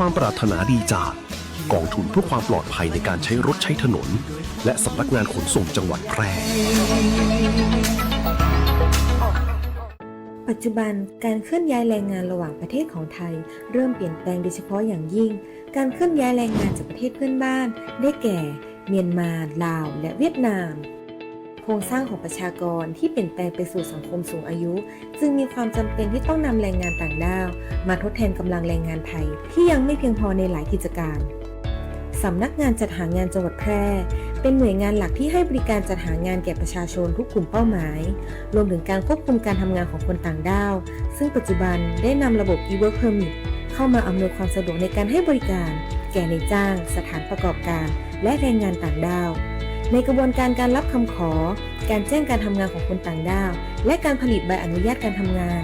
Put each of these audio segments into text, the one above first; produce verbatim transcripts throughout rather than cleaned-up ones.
ความปรารถนาดีจากกองทุนเพื่อความปลอดภัยในการใช้รถใช้ถนน และสำนักงานขนส่งจังหวัดแพร่ ปัจจุบันการเคลื่อนย้ายแรงงานระหว่างประเทศของไทยเริ่มเปลี่ยนแปลง โดยเฉพาะอย่างยิ่งการเคลื่อนย้ายแรงงานจากประเทศเพื่อนบ้าน ได้แก่ เมียนมา ลาว และเวียดนาม โครงสร้างของประชากรที่เปลี่ยนแปลงไปสู่สังคมสูงอายุ จึงมีความจำเป็นที่ต้องนำแรงงานต่างด้าวมาทดแทนกำลังแรงงานไทยที่ยังไม่เพียงพอในหลายกิจการ สำนักงานจัดหางานจังหวัดแพร่ เป็นหน่วยงานหลักที่ให้บริการจัดหางานแก่ประชาชนทุกกลุ่มเป้าหมาย รวมถึงการควบคุมการทำงานของคนต่างด้าว ซึ่งปัจจุบันได้นำระบบ e-work permit เข้ามาอำนวยความสะดวกในการให้บริการแก่นายจ้าง สถานประกอบการ และแรงงานต่างด้าว ในกระบวนการการรับคำขอ การแจ้งการทำงานของคนต่างด้าว และการผลิตใบอนุญาตการทำงาน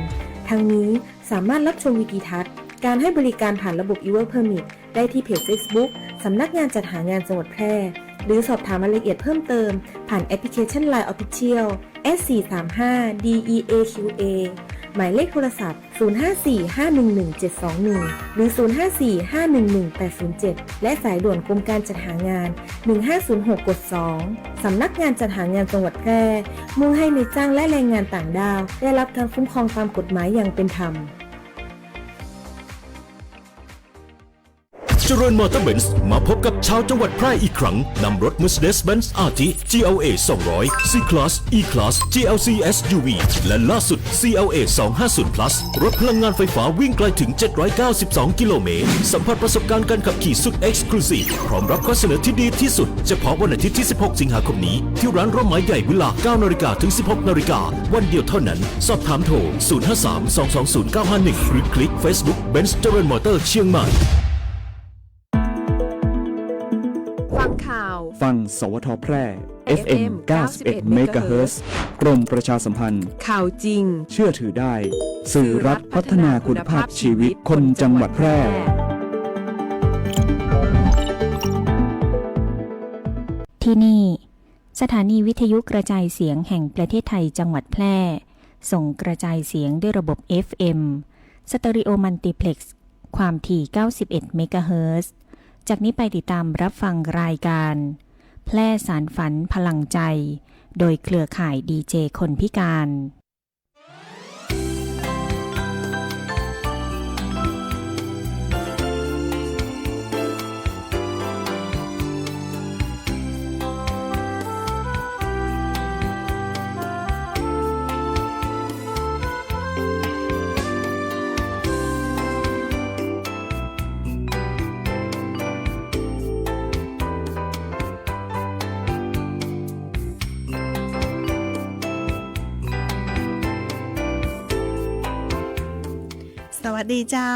ทั้งนี้สามารถรับชมวิดีทัศน์การให้บริการผ่านระบบ e-work permit ได้ที่เพจ Facebook สำนักงานจัดหางานจังหวัดแพร่ หรือสอบถามรายละเอียดเพิ่มเติม ผ่านแอปพลิเคชัน ไลน์ Official แอท สี่สามห้า ดี อี เอ คิว เอ หมายเลขโทรศัพท์ ศูนย์ห้าสี่ ห้าหนึ่งหนึ่ง เจ็ดสองหนึ่ง หรือ ศูนย์ห้าสี่ ห้าหนึ่งหนึ่ง แปดศูนย์เจ็ด และสายด่วนกรมการจัดหางาน หนึ่งห้าศูนย์หก กด สอง สำนักงานจัดหางานจังหวัดแพร่ มุ่งให้นายจ้างและแรงงานต่างด้าว ได้รับการคุ้มครองตามกฎหมายอย่างเป็นธรรม เจริญมอเตอร์เบนซ์มาพบกับชาวจังหวัดแพร่อีกครั้ง นำรถ Mercedes-Benz อาทิ จี แอล เอ สองร้อย C-Class E-Class จี แอล ซี เอส ยู วี และล่าสุด ซี แอล เอ สองห้าศูนย์ Plus รถพลังงานไฟฟ้าวิ่งไกลถึง เจ็ดร้อยเก้าสิบสอง กิโลเมตร สัมผัสประสบการณ์การขับขี่สุด Exclusive พร้อมรับข้อเสนอที่ดีที่สุด เฉพาะวันอาทิตย์ที่ สิบหก สิงหาคมนี้ ที่ร้านร่มไม้ใหญ่วิลล่า เก้านาฬิกาถึง สิบหกนาฬิกา วันเดียวเท่านั้น สอบถามโทร ศูนย์ห้าสาม สองสองศูนย์ เก้าห้าหนึ่ง หรือคลิก Facebook Benz เจริญมอเตอร์เชียงใหม่ ฟังข่าว ฟัง สวท แพร่ เอฟเอ็ม เก้าสิบเอ็ด เมกะเฮิรตซ์ กรมประชาสัมพันธ์ ข่าวจริง เชื่อถือได้ สื่อรัฐพัฒนาคุณภาพชีวิตคนจังหวัดแพร่ ที่นี่ สถานีวิทยุกระจายเสียงแห่งประเทศไทยจังหวัดแพร่ ส่งกระจายเสียงด้วยระบบ เอฟเอ็ม สเตอริโอมัลติเพล็กซ์ ความถี่ เก้าสิบเอ็ด เมกะเฮิรตซ์ จากนี้ไปติดตามรับฟังรายการ แพร่สานฝันพลังใจ โดยเครือข่ายดีเจคนพิการ สวัสดีเจ้า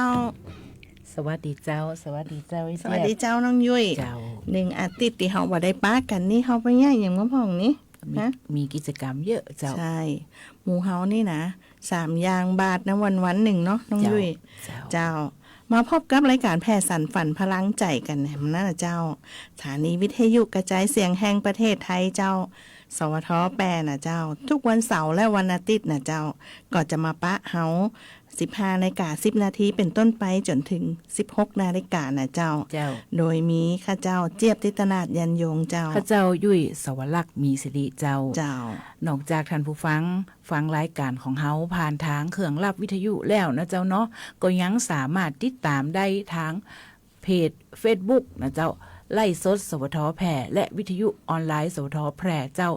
สวัสดีเจ้า สวัสดีเจ้า สวัสดีเจ้าน้องยุ้ย เจ้า หนึ่งอาทิตย์ตี้เฮาบ่ได้ปะกั๋นนี่ เฮาไปเยียะหยังมาพ่องนี่ มี ฮะ มีกิจกรรมเยอะเจ้า ใช่ หมู่เฮานี่นะ สามอย่างบาทนะ วันๆ นึ่งเนาะ น้องยุ้ย เจ้า เจ้า มาพบกับรายก๋านแพร่สานฝันพลังใจ๋กั๋นแหมนะเจ้า สถานีวิทยุกระจายเสียงแห่งประเทศไทยเจ้า สวท แปดน่ะเจ้า ทุกวันเสาร์และวันอาทิตย์น่ะเจ้า ก็จะมาปะเฮา สิบห้านาฬิกาสิบนาทีเป๋นต้นไปจ๋นเถิง สิบหกนาฬิกาน่ะเจ้า เจ้า โดยมีข้าเจ้าเจี๊ยบ ทิตนาถ ยันยงเจ้า ข้าเจ้ายุ้ย สวรักษ์ มีสิริเจ้า เจ้า นอกจากท่านผู้ฟัง ฟังรายก๋านของเฮาผ่านตางเครื่องรับวิทยุแล้วนะเจ้าเนาะ ก็ยังสามารถติดต๋ามได้ตาง เพจเฟซบุ๊กนะเจ้า ไลฟ์สด สวท แพร่ และวิทยุออนไลน์ สวท แพร่ เจ้า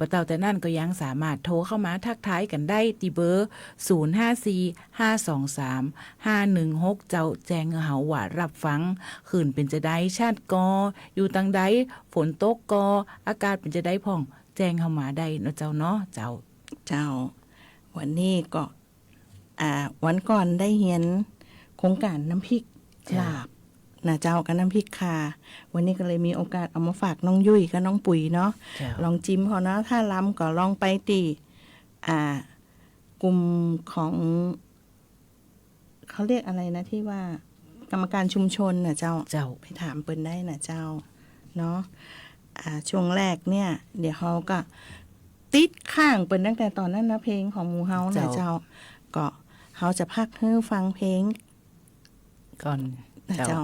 บ่เต้าแต่นั้นก็ยังสามารถโทรเข้ามาทักทายกั๋นได้ตี้เบอร์ ศูนย์ห้าสี่ ห้าสองสาม ห้าหนึ่งหก เจ้า แจ้งหื้อเฮาว่าฮับฟัง คลื่นเป๋นจาใด ชัดก่อ อยู่ตางใด ฝนตกก่อ อากาศเป๋นจาใดพ่อง แจ้งเฮามาได้เนาะเจ้าเนาะ เจ้า เจ้า วันนี้ก็ อ่า วันก่อนได้เฮียนโครงก๋านน้ำพริก เจ้า หลาบนะเจ้า กับน้ำพริกข่า วันนี้ก็เลยมีโอกาสเอามาฝากน้องยุ้ยกับน้องปุ๋ยเนาะ เจ้า ลองจิมพอเนาะ ถ้าลำก็ลองไปตี้ อ่า กลุ่มของ เขาเรียกอะไรนะ ตี้ว่ากรรมการชุมชนน่ะเจ้า เจ้า ไปถามเปิ้นได้น่ะเจ้า เนาะ อ่า ช่วงแรกเนี่ย เดี๋ยวเฮาก็ติดค้างเปิ้นตั้งแต่ต๋อนนั้นนะ เพลงของหมู่เฮาน่ะเจ้า เจ้า ก็เฮาจะพักหื้อฟังเพลงก่อน ตาเจ้า เจ้า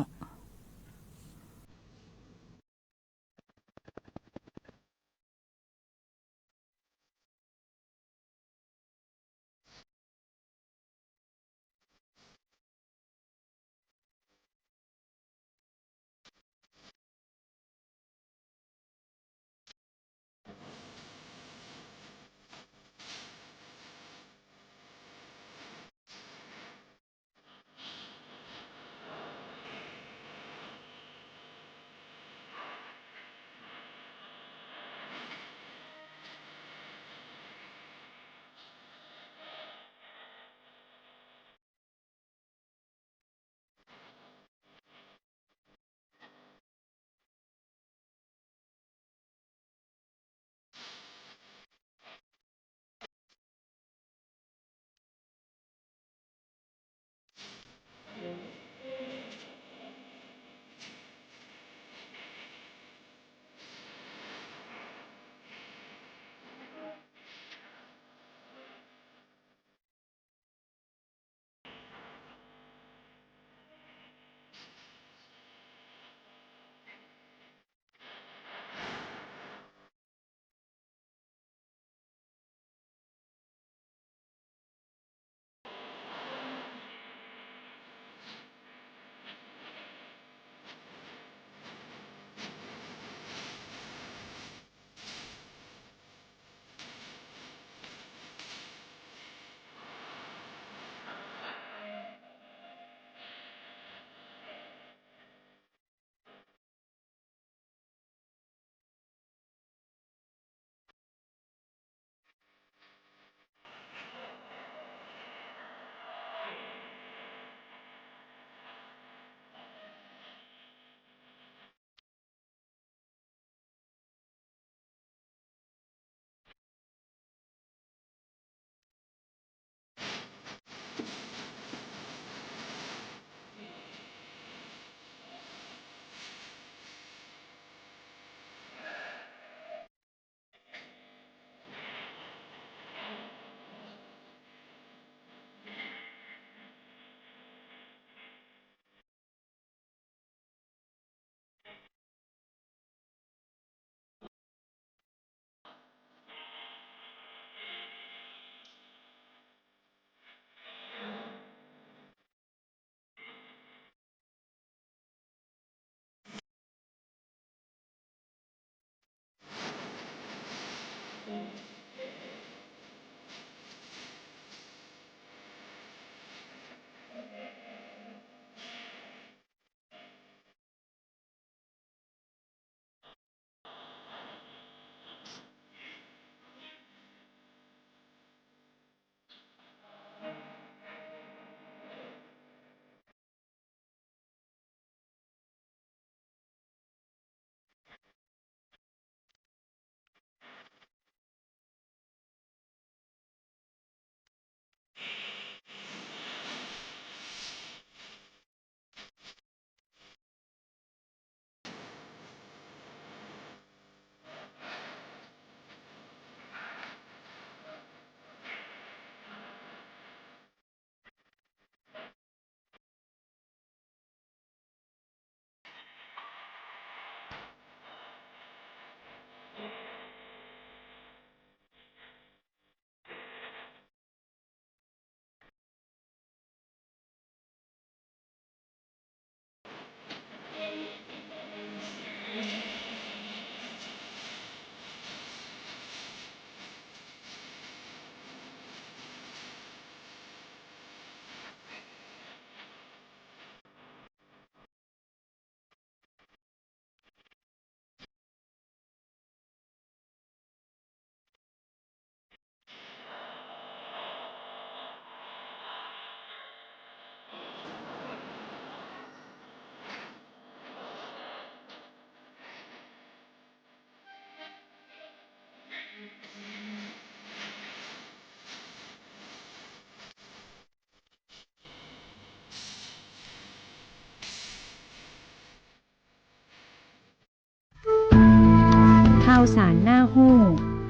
ข่าวสารน่าฮู้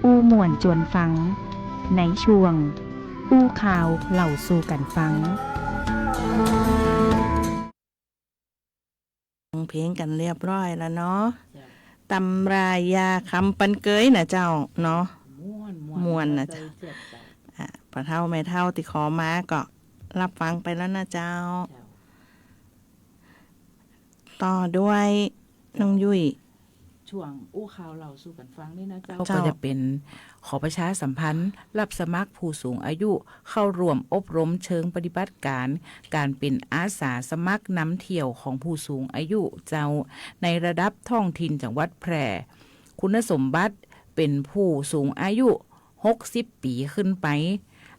อู้ม่วนจวนฟัง ในช่วง อู้ข่าวเล่าสู่กั๋นฟัง เพลงกั๋นเรียบร้อยแล้วเนาะ เจ้า ตำรายาคำปันเกยนะเจ้าเนาะ ม่วนๆ ม่วนนะเจ้า เจ้า อ่ะ ป้อเฒ่าแม่เฒ่าตี้ขอมาก็รับฟังไปแล้วนะเจ้า เจ้า ต่อด้วยน้องยุ้ย ช่วงอู้ข่าวเล่าสู่กั๋นฟังนี่นะเจ้า เจ้า ก็จะเป๋นขอประชาสัมพันธ์ รับสมัครผู้สูงอายุเข้าร่วมอบรมเชิงปฏิบัติก๋าน ก๋านเป๋นอาสาสมัครนำเที่ยวของผู้สูงอายุเจ้า ในระดับท้องถิ่นจังหวัดแพร่ คุณสมบัติเป๋นผู้สูงอายุ หกสิบปี๋ขึ้นไป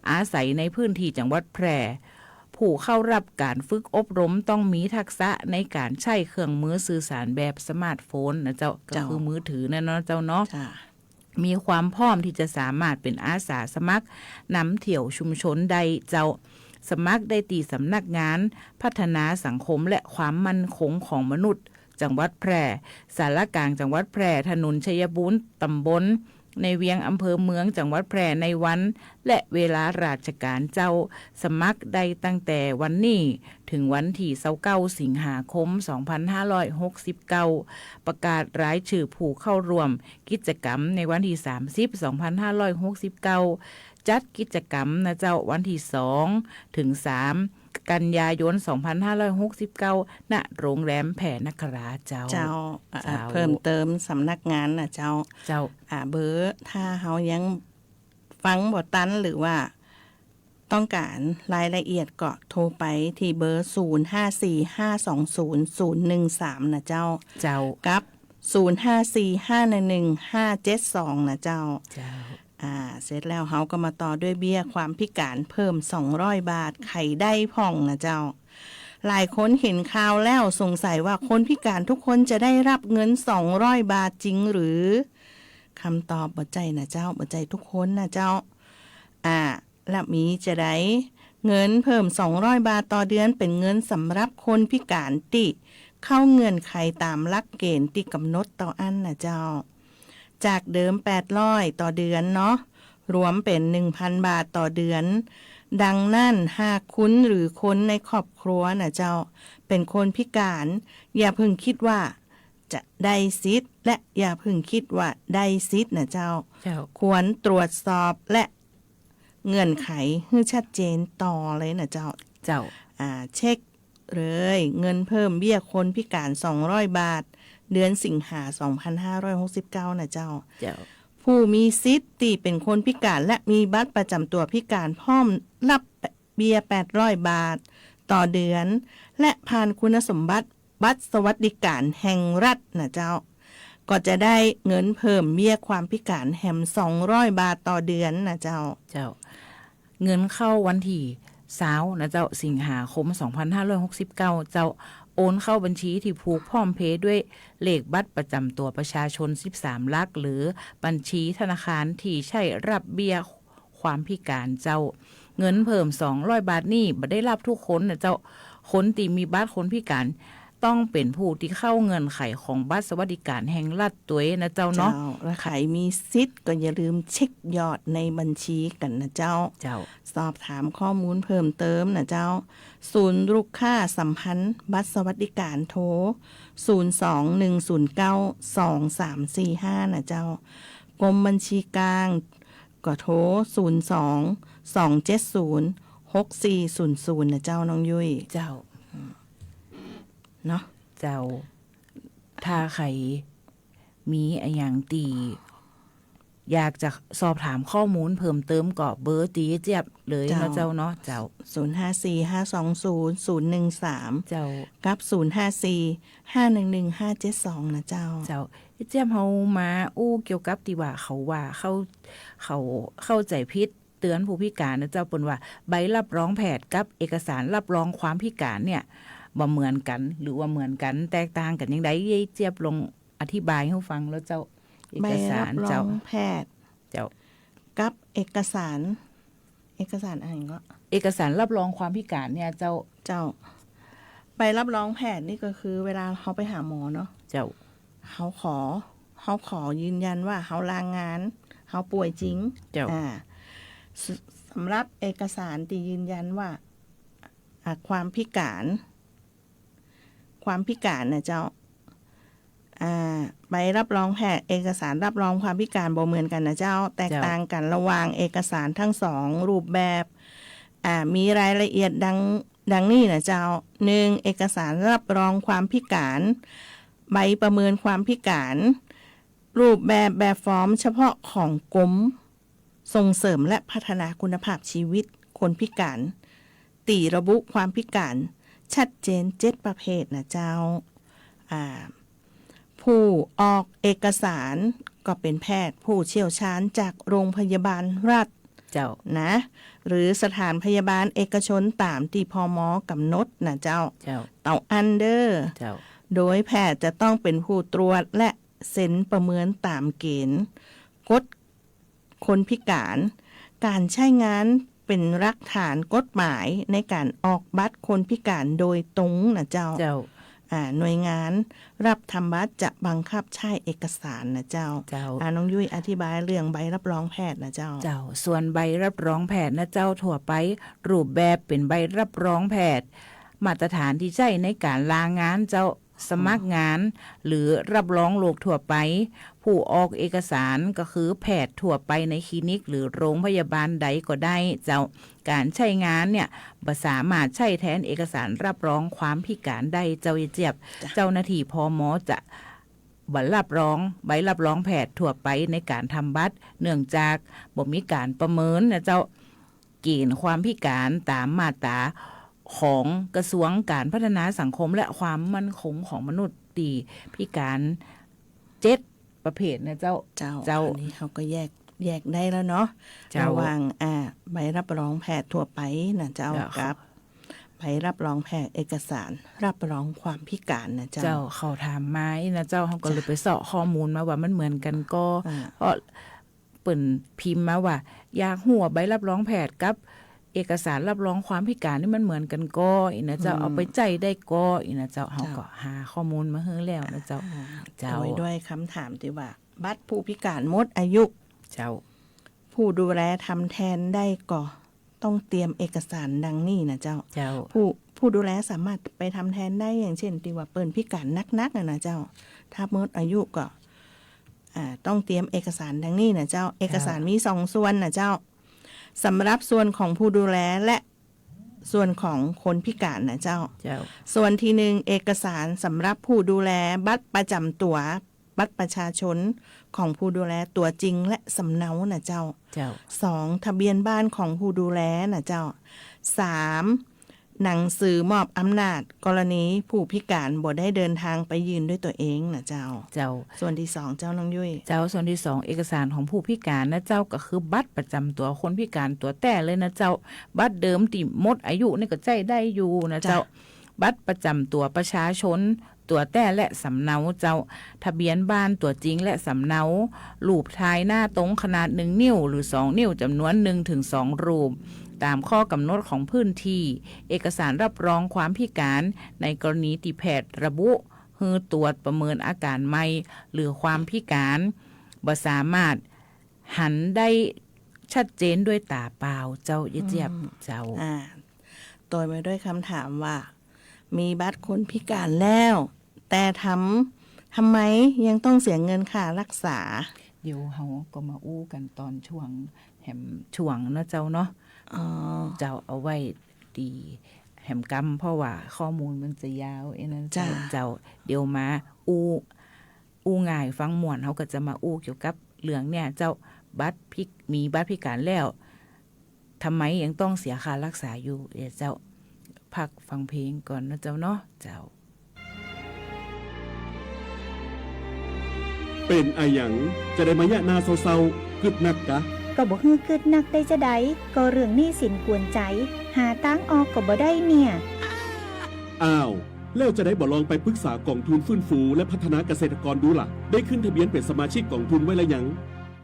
อาศัยในพื้นที่จังหวัดแพร่ ผู้เข้ารับก๋านฝึกอบรมต้องมีทักษะในก๋านใจ๊เครื่องมือสื่อสารแบบสมาร์ทโฟนนะเจ้า เจ้า ก็คือมือถือนั่นเนาะเจ้าเนาะ จ้ะ มีความพร้อมตี้จะสามารถเป๋นอาสาสมัครนำเที่ยวชุมชนได้เจ้า สมัครได้ตี้สำนักงานพัฒนาสังคมและความมั่นคงของมนุษย์ จังหวัดแพร่ ศาลากลางจังหวัดแพร่ ถนนชัยบูรณ์ ตำบลในเวียง อำเภอเมือง จังหวัดแพร่ ในวันและเวลาราชก๋านเจ้า สมัครได้ตั้งแต่วันนี้เถิงวันตี้ซาวเก้า สิงหาคม สองพันห้าร้อยหกสิบเก้า ประกาศรายจื้อผู้เข้าร่วมกิจกรรมในวันตี้สามสิบ สองพันห้าร้อยหกสิบเก้า จัดกิจกรรมนะเจ้า วันตี้สองเถิงสาม กันยายน สองพันห้าร้อยหกสิบเก้า ณ โรงแรมแพรนคราเจ้า เจ้า อ่า เจ้า เพิ่มเติมสำนักงานนะเจ้า เจ้า อ่า เบอร์ ถ้าเฮายังฟังบ่ตันหรือว่าต้องก๋านรายละเอียดก็โทรไปตี้เบอร์ ศูนย์ห้าสี่ห้าสองศูนย์ศูนย์หนึ่งสาม นะเจ้า เจ้า กับ ศูนย์ห้าสี่ห้าหนึ่งหนึ่งห้าเจ็ดสอง นะเจ้า เจ้า อ่า เสร็จแล้วเฮาก็มาต่อด้วยเบี้ยความพิก๋านเพิ่มสองร้อยบาท ใผได้พ่องนะเจ้า หลายคนเห็นข่าวแล้วสงสัยว่าคนพิก๋านทุกคนจะได้รับเงินสองร้อยบาทจริงหรือ คำตอบบ่ใจ้นะเจ้า บ่ใจ้ทุกคนนะเจ้า อ่า ละมีจะใด เงินเพิ่มสองร้อยบาทต่อเดือนเป๋นเงินสำหรับคนพิก๋านตี้เข้าเงื่อนไขตามหลักเกณฑ์ตี้กำหนดเต้าอั้นนะเจ้า จากเดิมแปดร้อยต่อเดือนเนาะ รวมเป๋นหนึ่งพันบาทต่อเดือน ดังนั้นหากคุณหรือคนในครอบครัวนะเจ้า เป๋นคนพิก๋าน อย่าเพิ่งคิดว่าจะได้สิทธิ์ และอย่าเพิ่งคิดว่าได้สิทธิ์นะเจ้า เจ้า ควรตรวจสอบและเงื่อนไขหื้อชัดเจนต่อเลยนะเจ้า เจ้า อ่า เช็คเลย เงินเพิ่มเบี้ยคนพิก๋านสองร้อยบาท เดือนสิงหา สองพันห้าร้อยหกสิบเก้า นะเจ้า เจ้า ผู้มีสิทธิ์ตี้เป๋นคนพิก๋านและมีบัตรประจำตั๋วพิก๋านพร้อมรับเบี้ยแปดร้อยบาทต่อเดือน และผ่านคุณสมบัติบัตรสวัสดิการแห่งรัฐนะเจ้า ก็จะได้เงินเพิ่มเบี้ยความพิก๋านแหมสองร้อยบาทต่อเดือนนะเจ้า เจ้า เงินเข้าวันตี้ซาวนะเจ้า สิงหาคม สองพันห้าร้อยหกสิบเก้า เจ้า โอนเข้าบัญชีตี้ผูกพร้อมเพย์ด้วยเลขบัตรประจำตั๋วประชาชนสิบสามหลัก หรือบัญชีธนาคารตี้ใจ๊รับเบี้ยความพิก๋านเจ้า เงินเพิ่มสองร้อยบาทนี่บ่ได้รับทุกคนนะเจ้า คนตี้มีบัตรคนพิก๋าน ต้องเป๋นผู้ตี้เข้าเงื่อนไขของบัตรสวัสดิการแห่งรัฐตวยนะเจ้าเนาะ เจ้า และใผมีสิทธิ์ก็อย่าลืมเช็คยอดในบัญชีกั๋นนะเจ้า เจ้า สอบถามข้อมูลเพิ่มเติมนะเจ้า ศูนย์ลูกค้าสัมพันธ์บัตรสวัสดิการโทร ศูนย์สองหนึ่งศูนย์เก้าสองสามสี่ห้า นะเจ้า กรมบัญชีกลางก็โทร ศูนย์สองสองเจ็ดศูนย์หกสี่ศูนย์ศูนย์ นะเจ้าน้องยุ้ย เจ้า เนาะ เจ้า ถ้าใผมีอะหยังตี้อยากจะสอบถามข้อมูลเพิ่มเติมก็เบอร์ตี้เจี๊ยบเลยเนาะ เจ้า เจ้าเนาะ เจ้า ศูนย์ห้าสี่ห้าสองศูนย์ศูนย์หนึ่งสาม เจ้า กับ ศูนย์ห้าสี่ห้าหนึ่งหนึ่งห้าเจ็ดสอง นะเจ้า เจ้า เจี๊ยบ เฮามาอู้เกี่ยวกับตี้ว่าเขาว่าเข้า เขาเข้าใจ๋ผิด เตื๋อนผู้พิก๋านนะเจ้า เปิ้นว่าใบรับรองแพทย์กับเอกสารรับรองความพิก๋านเนี่ย บ่เหมือนกั๋น หรือว่าเหมือนกั๋น แตกต่างกั๋นยังใด เย้ยเจี๊ยบลองอธิบายหื้อฟังแล้วเจ้า เอกสาร ใบรับรอง เจ้า แพทย์ เจ้า กับเอกสาร เอกสารอะหยังก็ เอกสารรับรองความพิก๋านเนี่ยเจ้า เจ้า ใบรับรองแพทย์นี่ก็คือเวลาเฮาไปหาหมอเนาะ เจ้า เฮาขอ เฮาขอยืนยันว่าเฮาลางาน เฮาป่วยจริง เจ้า อ่า ส- สำหรับเอกสารตี้ยืนยันว่า อ่า ความพิก๋าน ค- ความพิการนะเจ้า อ่า ใบรับรองแพทย์ เอกสารรับรองความพิการบ่เหมือนกั๋นนะเจ้า แตกต่างกั๋นระหว่างเอกสารทั้งสองรูปแบบ อ่า มีรายละเอียดดัง ดังนี้นะเจ้า หนึ่ง เอกสารรับรองความพิการ ใบประเมินความพิการ รูปแบบแบบฟอร์มเฉพาะของกรมส่งเสริมและพัฒนาคุณภาพชีวิตคนพิการ ตี้ระบุความพิการชัดเจนเจ็ดประเภทนะเจ้า อ่า ผู้ออกเอกสารก็เป๋นแพทย์ผู้เชี่ยวชาญจากโรงพยาบาลรัฐ เจ้า นะ หรือสถานพยาบาลเอกชนต๋ามตี้ พม กำหนดนะเจ้า เจ้า เต้าอั้นเด้อ เจ้า โดยแพทย์จะต้องเป๋นผู้ตรวจและเซ็นประเมินต๋ามเก๋ณฑ์กฎคนพิการ ก๋านใจ๊งานเป๋นหลักฐานกฎหมายในก๋านออกบัตรคนพิการโดยตรงนะเจ้า เจ้า อ่า หน่วยงานรับทำบัตรจะบังคับใจ๊เอกสารนะเจ้า เจ้า อ่า น้องยุ้ยอธิบายเรื่องใบรับรองแพทย์นะเจ้า เจ้า ส่วนใบรับรองแพทย์นะเจ้า ทั่วไป รูปแบบเป๋นใบรับรองแพทย์ มาตรฐานตี้ใจ๊ในก๋านลางานเจ้า สมัครงาน หรือรับรองโรคทั่วไป ผู้ออกเอกสารก็คือแพทย์ทั่วไปในคลินิกหรือโรงพยาบาลใดก็ได้เจ้า ก๋านใจ๊งานเนี่ย บ่สามารถใจ๊แทนเอกสารรับรองความพิการได้เจ้า ยายเจี๊ยบ จ้ะ เจ้าหน้าตี้ พม จะบ่รับรอง ใบรับรองแพทย์ทั่วไปในก๋านทำบัตร เนื่องจากบ่มีก๋านประเมินนะเจ้า เกณฑ์ความพิการต๋ามมาตราของกระทรวงการพัฒนาสังคมและความมั่นคงของมนุษย์ ตี้พิการเจ็ดประเภทนะเจ้า เจ้า เจ้า อันนี้เขาก็แยก แยกได้แล้วเนาะ เจ้า ระหว่าง อ่า ใบรับรองแพทย์ทั่วไปนะเจ้า เจ้า กับใบรับรองแพทย์เอกสารรับรองความพิการนะเจ้า เจ้า เขาถามมาอี้นะเจ้า เขาก็เลย จ้ะ ไปเซาะข้อมูลมาว่ามันเหมือนกั๋นก่อ อ่า เพราะ เปิ้นพิมพ์มาว่า อยากฮู้ว่าใบรับรองแพทย์กับเอกสารรับรองความพิการนี่มันเหมือนกั๋นก่อ อี้นะเจ้า อืม เอาไปใจ๊ได้ก่อ อี้นะเจ้า เฮา เจ้า ก็หาข้อมูลมาหื้อแล้วนะเจ้า อ่า เจ้า โดย โดยกำถามตี้ว่า บัตรผู้พิการหมดอายุ เจ้า ผู้ดูแลทำแทนได้ก่อ ต้องเตรียมเอกสารดังนี้นะเจ้า เจ้า ผู้ ผู้ดูแลสามารถไปทำแทนได้ อย่างเช่น ตี้ว่าเปิ้นพิการนักๆ น่ะนะเจ้า ถ้าหมดอายุก็ อ่า ต้องเตรียมเอกสารดังนี้นะเจ้า เจ้า เอกสารมีสองส่วนนะเจ้า สำหรับส่วนของผู้ดูแลและส่วนของคนพิการนะเจ้า เจ้า ส่วนที่หนึ่ง เอกสารสำหรับผู้ดูแล บัตรประจำตั๋ว บัตรประชาชนของผู้ดูแลตั๋วจริงและสำเนานะเจ้า เจ้า สอง ทะเบียนบ้านของผู้ดูแลนะเจ้า สาม หนังสือมอบอำนาจกรณีผู้พิการบ่ได้เดินทางไปยื่นด้วยตัวเองนะเจ้า เจ้า ส่วนที่สองเจ้าน้องยุ้ย เจ้า ส่วนที่สอง เอกสารของผู้พิการนะเจ้า ก็คือบัตรประจำตั๋วคนพิการตั๋วแต๊เลยนะเจ้า บัตรเดิมตี้หมดอายุนี่ก็ใจ๊ได้อยู่นะเจ้า จ้ะ บัตรประจำตั๋วประชาชนตั๋วแต๊และสำเนาเจ้า ทะเบียนบ้านตั๋วจริงและสำเนา รูปถ่ายหน้าตรงขนาดหนึ่งนิ้วหรือสองนิ้วจ๋ำนวนหนึ่งถึงสองรูป ต๋ามข้อกำหนดของพื้นที่ เอกสารรับรองความพิการในกรณีตี้แพทย์ระบุหื้อตรวจประเมินอาก๋านใหม่หรือความพิการ บ่สามารถหันได้ชัดเจนด้วยต๋าเปล่าเจ้า ยายเจี๊ยบ อืม เจ้า อ่า โตยมาด้วยกำถามว่า มีบัตรคนพิการแล้ว แต่ทำ ทำไมยังต้องเสียเงินค่ารักษา เดี๋ยวเฮาก็มาอู้กั๋นต๋อนช่วงแหมช่วงเนาะเจ้าเนาะ อ๋อ เจ้า เอาไว้ตี้แหมกำ เพราะว่าข้อมูลมันจะยาว ไอ้นั้น เจ้า เจ้า เดี๋ยวมาอู้ อู้ง่ายฟังม่วน เฮาก็จะมาอู้เกี่ยวกับเรื่องเนี่ยเจ้า บัตรพิก- มีบัตรพิการแล้ว ทำไมยังต้องเสียค่ารักษาอยู่ เดี๋ยวเจ้า พักฟังเพลงก่อนนะเจ้าเนาะ เจ้า เป๋นอะหยังจาใดมายะหน้าเศร้าๆ กึ๊ดนักกะ ก็บ่หื้อกึ๊ดนักได้จาใด ก็เรื่องหนี้สินกวนใจ๋ หาตางออกก็บ่ได้เนี่ย อ้าว แล้วจาใดบ่ลองไปปรึกษากองทุนฟื้นฟูและพัฒนาเกษตรกรดูล่ะ ได้ขึ้นทะเบียนเป๋นสมาชิกกองทุนไว้แล้วยัง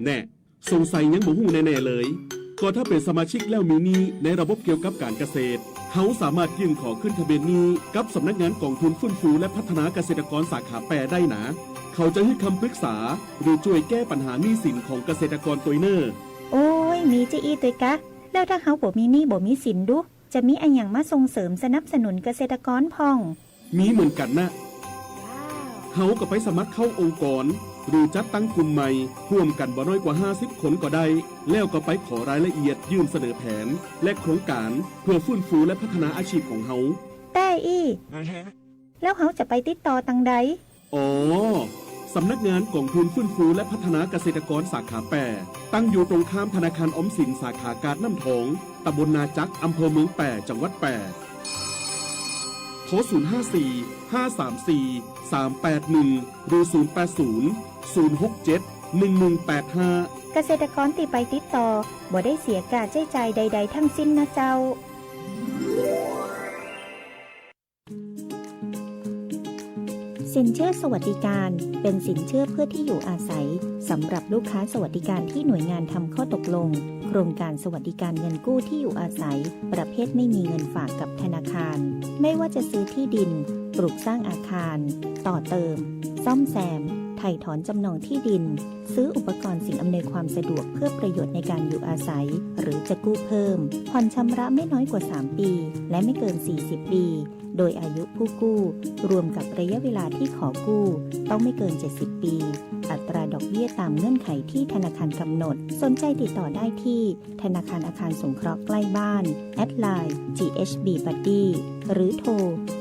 แน่ สงสัยยังบ่ฮู้แน่ๆ เลย ก็ถ้าเป๋นสมาชิกแล้วมีหนี้ในระบบเกี่ยวกับก๋านเกษตร เฮาสามารถยื่นขอขึ้นทะเบียนหนี้กับสำนักงานกองทุนฟื้นฟูและพัฒนาเกษตรกรสาขาแป้ได้นา เขาจะหื้อคำปรึกษา หรือจ้วยแก้ปัญหาหนี้สินของเกษตรกรตวยเน่อ โอ้ย มีจาอี้ตวยกะ แล้วถ้าเฮาบ่มีหนี้บ่มีสินดู จะมีอะหยังมาส่งเสริมสนับสนุนเกษตรกรพ่อง มีเหมือนกั๋นนะ เฮาก็ไปสมัครเข้าองค์กร หรือจัดตั้งกลุ่มใหม่ ฮ่วมกั๋นบ่น้อยกว่าห้าสิบคนก็ได้ แล้วก็ไปขอรายละเอียดยื่นเสนอแผน และโครงก๋าน เพื่อฟื้นฟูและพัฒนาอาชีพของเฮา แต๊อี้ แล้วเฮาจะไปติดต่อตังใด อ๋อ สำนักงานก๋องทุนฟื้นฟูและพัฒนาเกษตรกรสาขาแป้ ตั้งอยู่ตรงข้ามธนาคารออมสินสาขากาดน้ำทอง ตำบลนาจัก อำเภอเมืองแป้ จังหวัดแป้ โทร ศูนย์ห้าสี่ ห้าสามสี่ สามแปดหนึ่ง หรือ ศูนย์แปดศูนย์ ศูนย์หกเจ็ด หนึ่งหนึ่งแปดห้า เกษตรกรตี้ไปติดต่อ บ่ได้เสียค่าใจ๊จ่ายใดๆ ทั้งสิ้นนะเจ้า สินเชื่อสวัสดิการ เป็นสินเชื่อเพื่อที่อยู่อาศัย สำหรับลูกค้าสวัสดิการที่หน่วยงานทำข้อตกลง โครงการสวัสดิการเงินกู้ที่อยู่อาศัย ประเภทไม่มีเงินฝากกับธนาคาร ไม่ว่าจะซื้อที่ดิน ปลูกสร้างอาคาร ต่อเติม ซ่อมแซม ไถ่ถอนจำนองที่ดิน ซื้ออุปกรณ์สิ่งอำนวยความสะดวกเพื่อประโยชน์ในการอยู่อาศัย หรือจะกู้เพิ่ม ผ่อนชำระไม่น้อยกว่าสามปี และไม่เกินสี่สิบปี โดยอายุผู้กู้ รวมกับระยะเวลาที่ขอกู้ ต้องไม่เกินเจ็ดสิบปี อัตราดอกเบี้ยตามเงื่อนไขที่ธนาคารกำหนด สนใจติดต่อได้ที่ธนาคารอาคารสงเคราะห์ใกล้บ้าน แอดไลน์ จีเอชบีบัดดี้ หรือโทร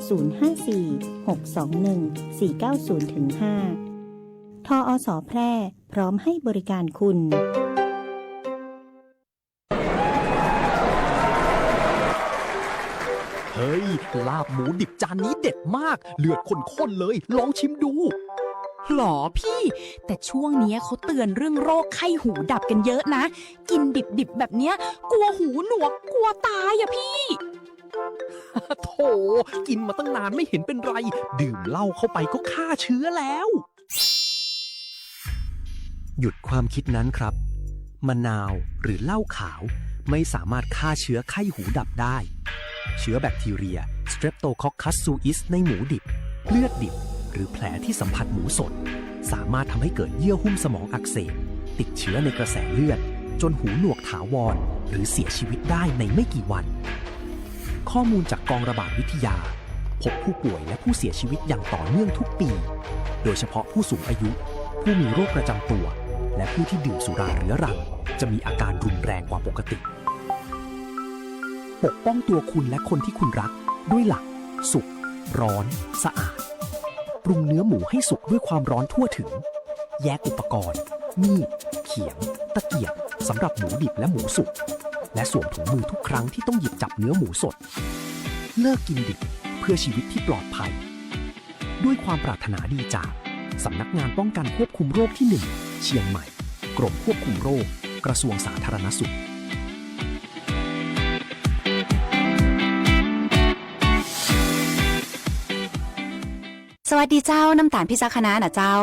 ศูนย์ห้าสี่ หกสองหนึ่ง สี่เก้าศูนย์ ถึง ห้า ทออส แพร่ พร้อมให้บริการคุณ เฮ้ย ลาบหมูดิบจานนี้เด็ดมาก เลือดข้นๆ เลย ลองชิมดู หรอพี่ แต่ช่วงเนี้ยเขาเตือนเรื่องโรคไข้หูดับกันเยอะนะ กินดิบๆ แบบเนี้ย กลัวหูหนวก กลัวตายอะพี่ โถ กินมาตั้งนานไม่เห็นเป็นไร ดื่มเหล้าเข้าไปก็ฆ่าเชื้อแล้ว หยุดความคิดนั้นครับ มะนาวหรือเหล้าขาวไม่สามารถฆ่าเชื้อไข้หูดับได้ เชื้อแบคทีเรีย Streptococcus suis ในหมูดิบ เลือดดิบ หรือแผลที่สัมผัสหมูสด สามารถทำให้เกิดเยื่อหุ้มสมองอักเสบ ติดเชื้อในกระแสเลือด จนหูหนวกถาวร หรือเสียชีวิตได้ในไม่กี่วัน ข้อมูลจากกองระบาดวิทยา พบผู้ป่วยและผู้เสียชีวิตอย่างต่อเนื่องทุกปี โดยเฉพาะผู้สูงอายุ ผู้มีโรคประจำตัว และผู้ที่ดื่มสุราเรื้อรัง จะมีอาการรุนแรงกว่าปกติ ปกป้องตัวคุณและคนที่คุณรัก ด้วยหลัก สุก ร้อน สะอาด ปรุงเนื้อหมูให้สุกด้วยความร้อนทั่วถึง แยกอุปกรณ์ มีด เขียง ตะเกียบ สำหรับหมูดิบและหมูสุก และสวมถุงมือทุกครั้งที่ต้องหยิบจับเนื้อหมูสด เลิกกินดิบ เพื่อชีวิตที่ปลอดภัย ด้วยความปรารถนาดีจาก สำนักงานป้องกันควบคุมโรคที่หนึ่ง เชียงใหม่ กรมควบคุมโรค กระทรวงสาธารณสุข สวัสดีเจ้า น้ำตาลพิจักขณานะเจ้า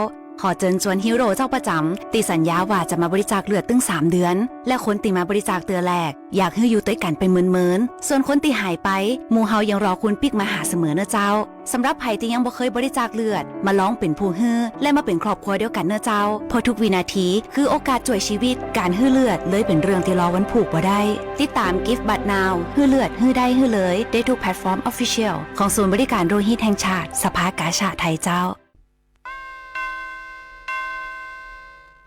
ขอเจิญจวนฮีโร่เจ้าประจ๋ำ ตี้สัญญาว่าจะมาบริจาคเลือดตึงสามเดือน และคนตี้มาบริจาคเตื้อแรก อยากหื้ออยู่ตวยกั๋นไปเมินๆ ส่วนคนตี้หายไป หมู่เฮายังรอคุณปิ๊กมาหาเสมอเน่อเจ้า สำหรับใผตี้ยังบ่เคยบริจาคเลือด มาลองเป๋นผู้หื้อ และมาเป๋นครอบครัวเดียวกั๋นเน่อเจ้า เพราะทุกวินาทีคือโอกาสจ้วยชีวิต ก๋านหื้อเลือดเลยเป๋นเรื่องตี้รอวันผูกบ่ได้ ติดต๋าม Give Blood Now หื้อเลือด หื้อได้ หื้อเลย ได้ทุกแพลตฟอร์ม Official ของศูนย์บริการโลหิตแห่งชาติ สภากาชาดไทยเจ้า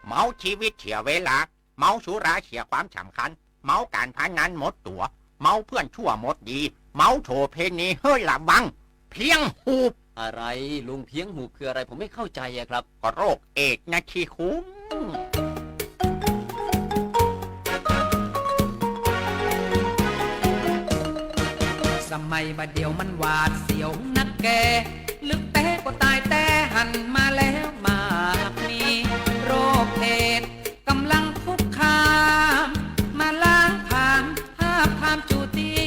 เมาชีวิตเสียเวลา เมาสุราเสียความสำคัญ เมาก๋านพนันหมดตั๋ว เมาเพื่อนชั่วหมดดี เมาโสเภณีเฮ้อระวัง เพี้ยงหูบ อะไร ลุง เพี้ยงหูบคืออะไร ผมไม่เข้าใจอะครับ ก็โรคเอดส์นะสิคุณ สมัยบ่าเดี่ยวมันหวาดเสียวนักแก ลึกแต๊ก็ต๋ายแต๊ หันมาแล้วมากมี โรคเอดส์ ก๋ำลังคุกคาม มาล้างผลาญ ทาบทามจู๊ตี้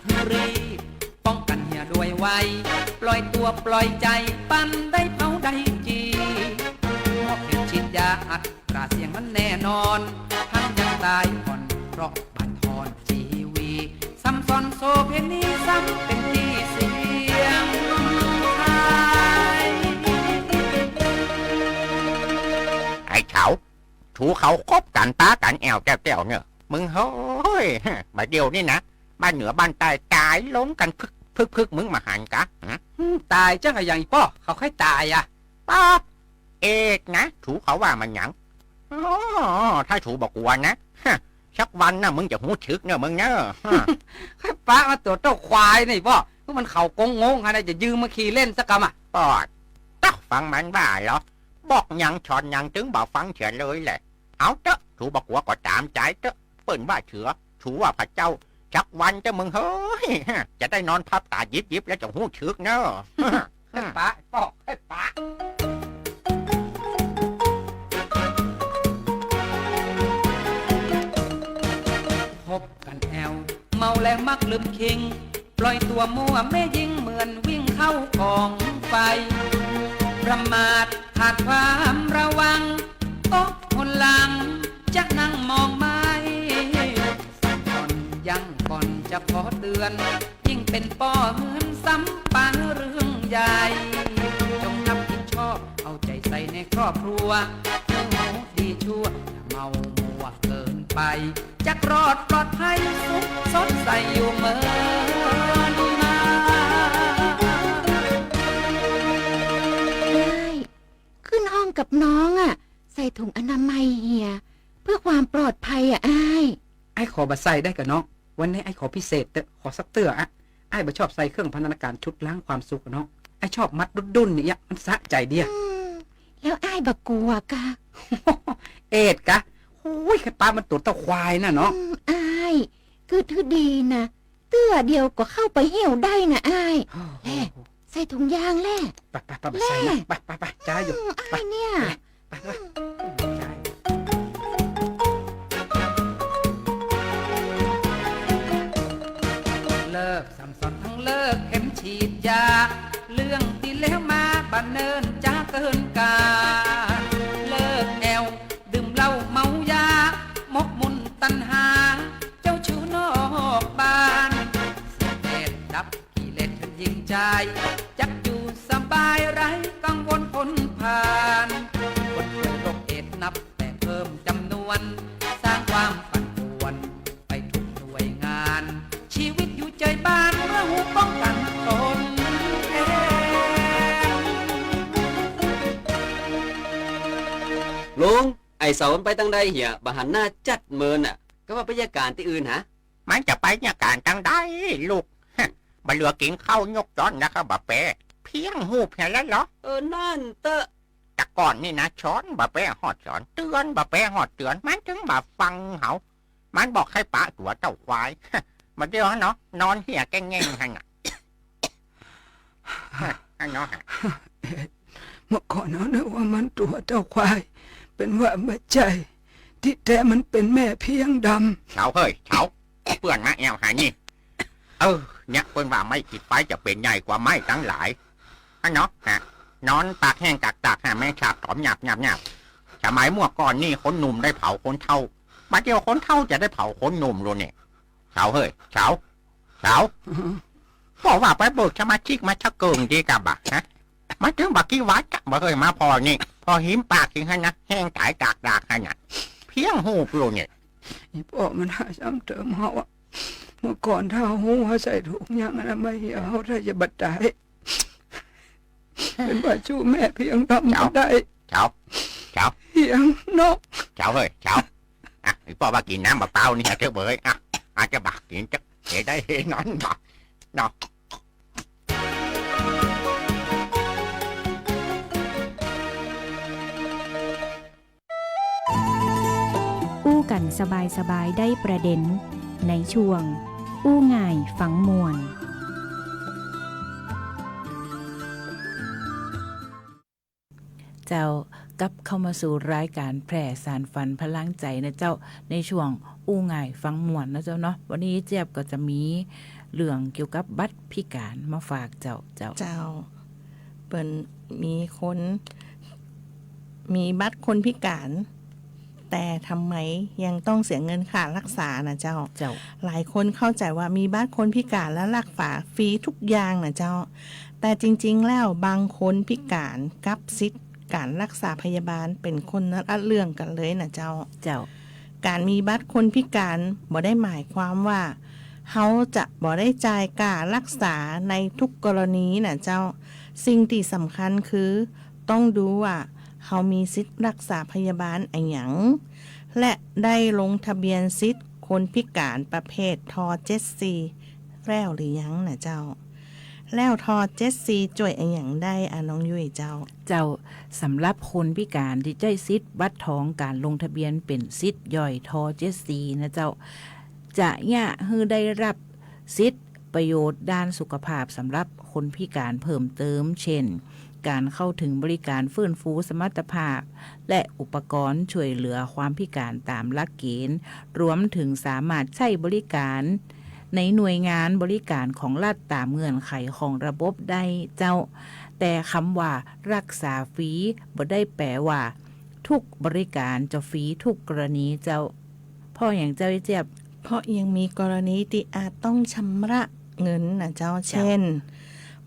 หื้อรีบ ป้องกั๋นเหียด้วยไว ปล่อยตั๋วปล่อยใจ๋ ปันได้เผาได้จี มอบเข็มฉีดยาอัตราเสี่ยงมันแน่นอน ทั้งยังต๋ายก่อน เพราะบั่นทอนชีวี ซ้ำซ้อนโสเภณี ซ้ำเป๋นตี้เสี่ยงต๋าย ไอ้เฉา ถูเขาคบกั๋นปากั๋นแอ่วแก้วๆ เน่อ มึงเฮ้ย บ่าเดี่ยวนี้นะ บ้านเหนือบ้านใต้ต๋ายลงกั๋นคึก พึกๆ มึงบ่หันกา หือ อืม ต๋ายจั้งอะหยังอี่ป้อ เขาใค่ต๋ายอะ ป๊าบ เอดส์นะ ถูเขาว่ามันหยัง อ้อ ถ้าถูบ่กั๋วนะ ฮะ สักวันนะ มึงจะฮู้สึกเน่อ มึงเน่อ ฮะ ใค่ปะมันตั๋วเต้าควายนี่ป้อ คือมันเข่ากงงงหันนะ จะยืมมาขี่เล่นสักกำอะ ปอด ต๊อก ฟังมันว่าเหรอ บอกหยังสอนหยังตึงบ่ฟังเสียเลยแหละ เอาเต๊อะ ถูบ่กั๋วก็ต๋ามใจ๋เต๊อะ เปิ้นว่าเสือ ถูว่าพระเจ้า สักวันเต๊อะมึงเฮ้ย จะได้นอนพับต๋ายิบๆ แล้วจะฮู้สึกเน่อ ใค่ปะ ป้อ ใค่ปะ พบกั๋นแอ่ว เมาแล้วมักลืมคิง ปล่อยตั๋วมั่วแม่ญิง เหมือนวิ่งเข้ากองไฟ ประมาทขาดความระวัง ตกหนหลังจะนั่งมองไม้ สั่งก่อนยังก่อนจะขอเตือน ยิ่งเป็นป้อเฮือนซ้ำปาเรื่องใหญ่ จงรับผิดชอบเอาใจใส่ในครอบครัว เพื่อหูดีชั่ว อย่าเมามั่วเกินไป จักรอดปลอดภัยสุขสดใสอยู่เมินมา อ้าย ขึ้นห้องกับน้องอะ ใส่ถุงอนามัยเหีย เพื่อความปลอดภัยอะอ้าย อ้ายขอบ่ใส่ได้ก่อน้อง วันนี้อ้ายขอพิเศษเต๊อะ ขอสักเตื้ออะ อ้ายบ่ชอบใส่เครื่องพันธนาการชุดล้างความสุขอะน้อง อ้ายชอบมัดดุ้นๆ เนี่ย มันสะใจ๋เดีย อืม แล้วอ้ายบ่กั๋วกา เอดส์กา โอ้ย ใค่ปะมันตั๋วเต้าควายน่ะเนาะ อืม อ้าย คือถือดีนะ เตื้อเดียวก็เข้าไปเหี่ยวได้นะอ้าย โอ้โห แล่ ใส่ถุงยางแล่ ไปๆๆ ไปใส่นะ แล่ ไปๆๆ จ้าอยู่ อืม อ้ายเนี่ย ไปๆๆ ไปๆๆ จ้า เลิกซ้ำซ้อนทั้งเลิกเข็มฉีดยา เรื่องตี้แล้วมาบ่าเนิ่นจ๊าเกินกาล เลิกแอ่ว ดื่มเหล้าเมายา หมกมุ่นตัณหา เจ้าชู้นอกบ้าน เสียแดดดับกิเลสเถิดหญิงชาย จักอยู่สบายไร้กังวลผลผ่าน คนป่วยโรคเอดส์นับแต่เพิ่มจ๋ำนวน สร้างความปั่นป่วนไปทุกหน่วยงาน ชีวิตอยู่ใจ๋บ้านเมื่อฮู้ป้องกั๋นตนเอง ลุง ไอ้เสามันไปตังใดเหีย บ่หันหน้าจัดเมินอะ กาว่าไปเยียะก๋านตี้อื่นหา มันจะไปเยียะก๋านตังใดลูก ฮะ บ่เหลือกิ๋นข้าวยกจ๊อนแล้วก็บ่แป๊ เพี้ยงฮูบเหียแล้วเหรอ เออ นั่นเต๊อะ แต่ก่อนนี่นะ สอนบ่แป๊ฮอดสอน เตือนบ่แป๊ฮอดเตือน มันตึงบ่ฟังเฮา มันบอกใค่ปะตั๋วเต้าควาย บ่าเดี่ยวเนาะ นอนเหียแก้งแง่งหั้นน่ะ อันเนาะ เมื่อก่อนเฮานึกว่ามันตั๋วเต้าควาย เป๋นว่าบ่ใจ้ ตี้แต๊มันเป๋นแม่เพียงดำ เฉาเฮ้ย เฉา เปื้อนมาแอ่วหานี่ เออ เนี่ย เปิ้นว่าไม้ขีดไฟจะเป๋นใหญ่กว่าไม้ตังหลาย อันเนาะ ฮะ นอนปากแห้งกากตากหาแมงสาบต๋อมหยาบหยาบหยาบ สมัยเมื่อก่อนนี่คนหนุ่มได้เผาคนเฒ่า บ่าเดี่ยวคนเฒ่าจะได้เผาคนหนุ่มลูกเนี่ย เฉาเฮ้ย เฉา เฉา ก็ว่าไปเบิกสมาชิกมาสักเกิ่งดีกาบ่ะ ฮะ มาเถิงบ่ากี้วัดอะ บ่เฮยมาผ่อนี่ ผ่อหิมปากจริงหั้นนะ แห้งต๋ายกากดากหั้นน่ะ เพี้ยงฮูบลูกเนี่ย อีป้อมันหาซ้ำเติมเฮาอะ เมื่อก่อนถ้าฮู้ว่าใส่ถุงยางอนามัยเหีย เฮาถ้าจะบ่ต๋าย เป๋นว่าสู้แม่เพียงดำบ่ได้ เฉา เฉา เหียงเนาะ เฉาเฮ้ย เฉา อ่ะ อีป้อว่ากิ๋นน้ำบ่าเปล่านี่เต๊อะเบ้ย อ่ะ อาจจะบ่ากิ๋นจะเฮได้เฮนอนบ่าเนาะ อู้กั๋นสบายๆ ได้ประเด็น ในช่วง อู้ง่ายฟังม่วน เจ้า กลับเข้ามาสู่รายก๋านแผ่สานฝันพลังใจ๋นะเจ้า ในช่วงอู้ง่ายฟังม่วนนะเจ้าเนาะ วันนี้เจี๊ยบก็จะมีเรื่องเกี่ยวกับบัตรพิก๋านมาฝากเจ้า เจ้า เจ้า เปิ้นมีคน มีบัตรคนพิก๋าน แต่ทำไมยังต้องเสียเงินค่ารักษานะเจ้า เจ้า หลายคนเข้าใจ๋ว่ามีบัตรคนพิก๋านแล้วรักษาฟรีทุกอย่างนะเจ้า แต่จริงๆ แล้วบางคนพิก๋านกับสิทธิ์ก๋านรักษาพยาบาลเป๋นคนละเรื่องกั๋นเลยนะเจ้า เจ้า ก๋านมีบัตรคนพิก๋านบ่ได้หมายความว่า เฮาจะบ่ได้จ่ายค่ารักษาในทุกกรณีน่ะเจ้า สิ่งตี้สำคัญคือต้องดูว่าเฮามีสิทธิ์รักษาพยาบาลอะหยัง และได้ลงทะเบียนสิทธิ์คนพิการประเภท ท.เจ็ดสี่ แล้วหรือยังน่ะเจ้า แล้ว ท.เจ็ดสี่ จ้วยอะหยังได้อะน้องยุ้ยเจ้า เจ้า สำหรับคนพิการตี้ใจ๊สิทธิ์บัตรทองก๋านลงทะเบียนเป๋นสิทธิ์ย่อย ท.เจ็ดสี่ น่ะเจ้า จะเยียะหื้อได้ฮับสิทธิ์ประโยชน์ด้านสุขภาพสำหรับคนพิการเพิ่มเติม เช่น ก๋านเข้าเถิงบริการฟื้นฟูสมรรถภาพ และอุปกรณ์จ้วยเหลือความพิการต๋ามหลักเก๋ณฑ์ รวมเถิงสามารถใจ๊บริการในหน่วยงานบริการของรัฐต๋ามเงื่อนไขของระบบได้เจ้า แต่กำว่ารักษาฟรีบ่ได้แป๋ว่าทุกบริการจะฟรีทุกกรณีเจ้า เพราะหยังเจ้าเจี๊ยบ เพราะยังมีกรณีตี้อาจต้องชำระเงินน่ะเจ้า เจ้า เช่น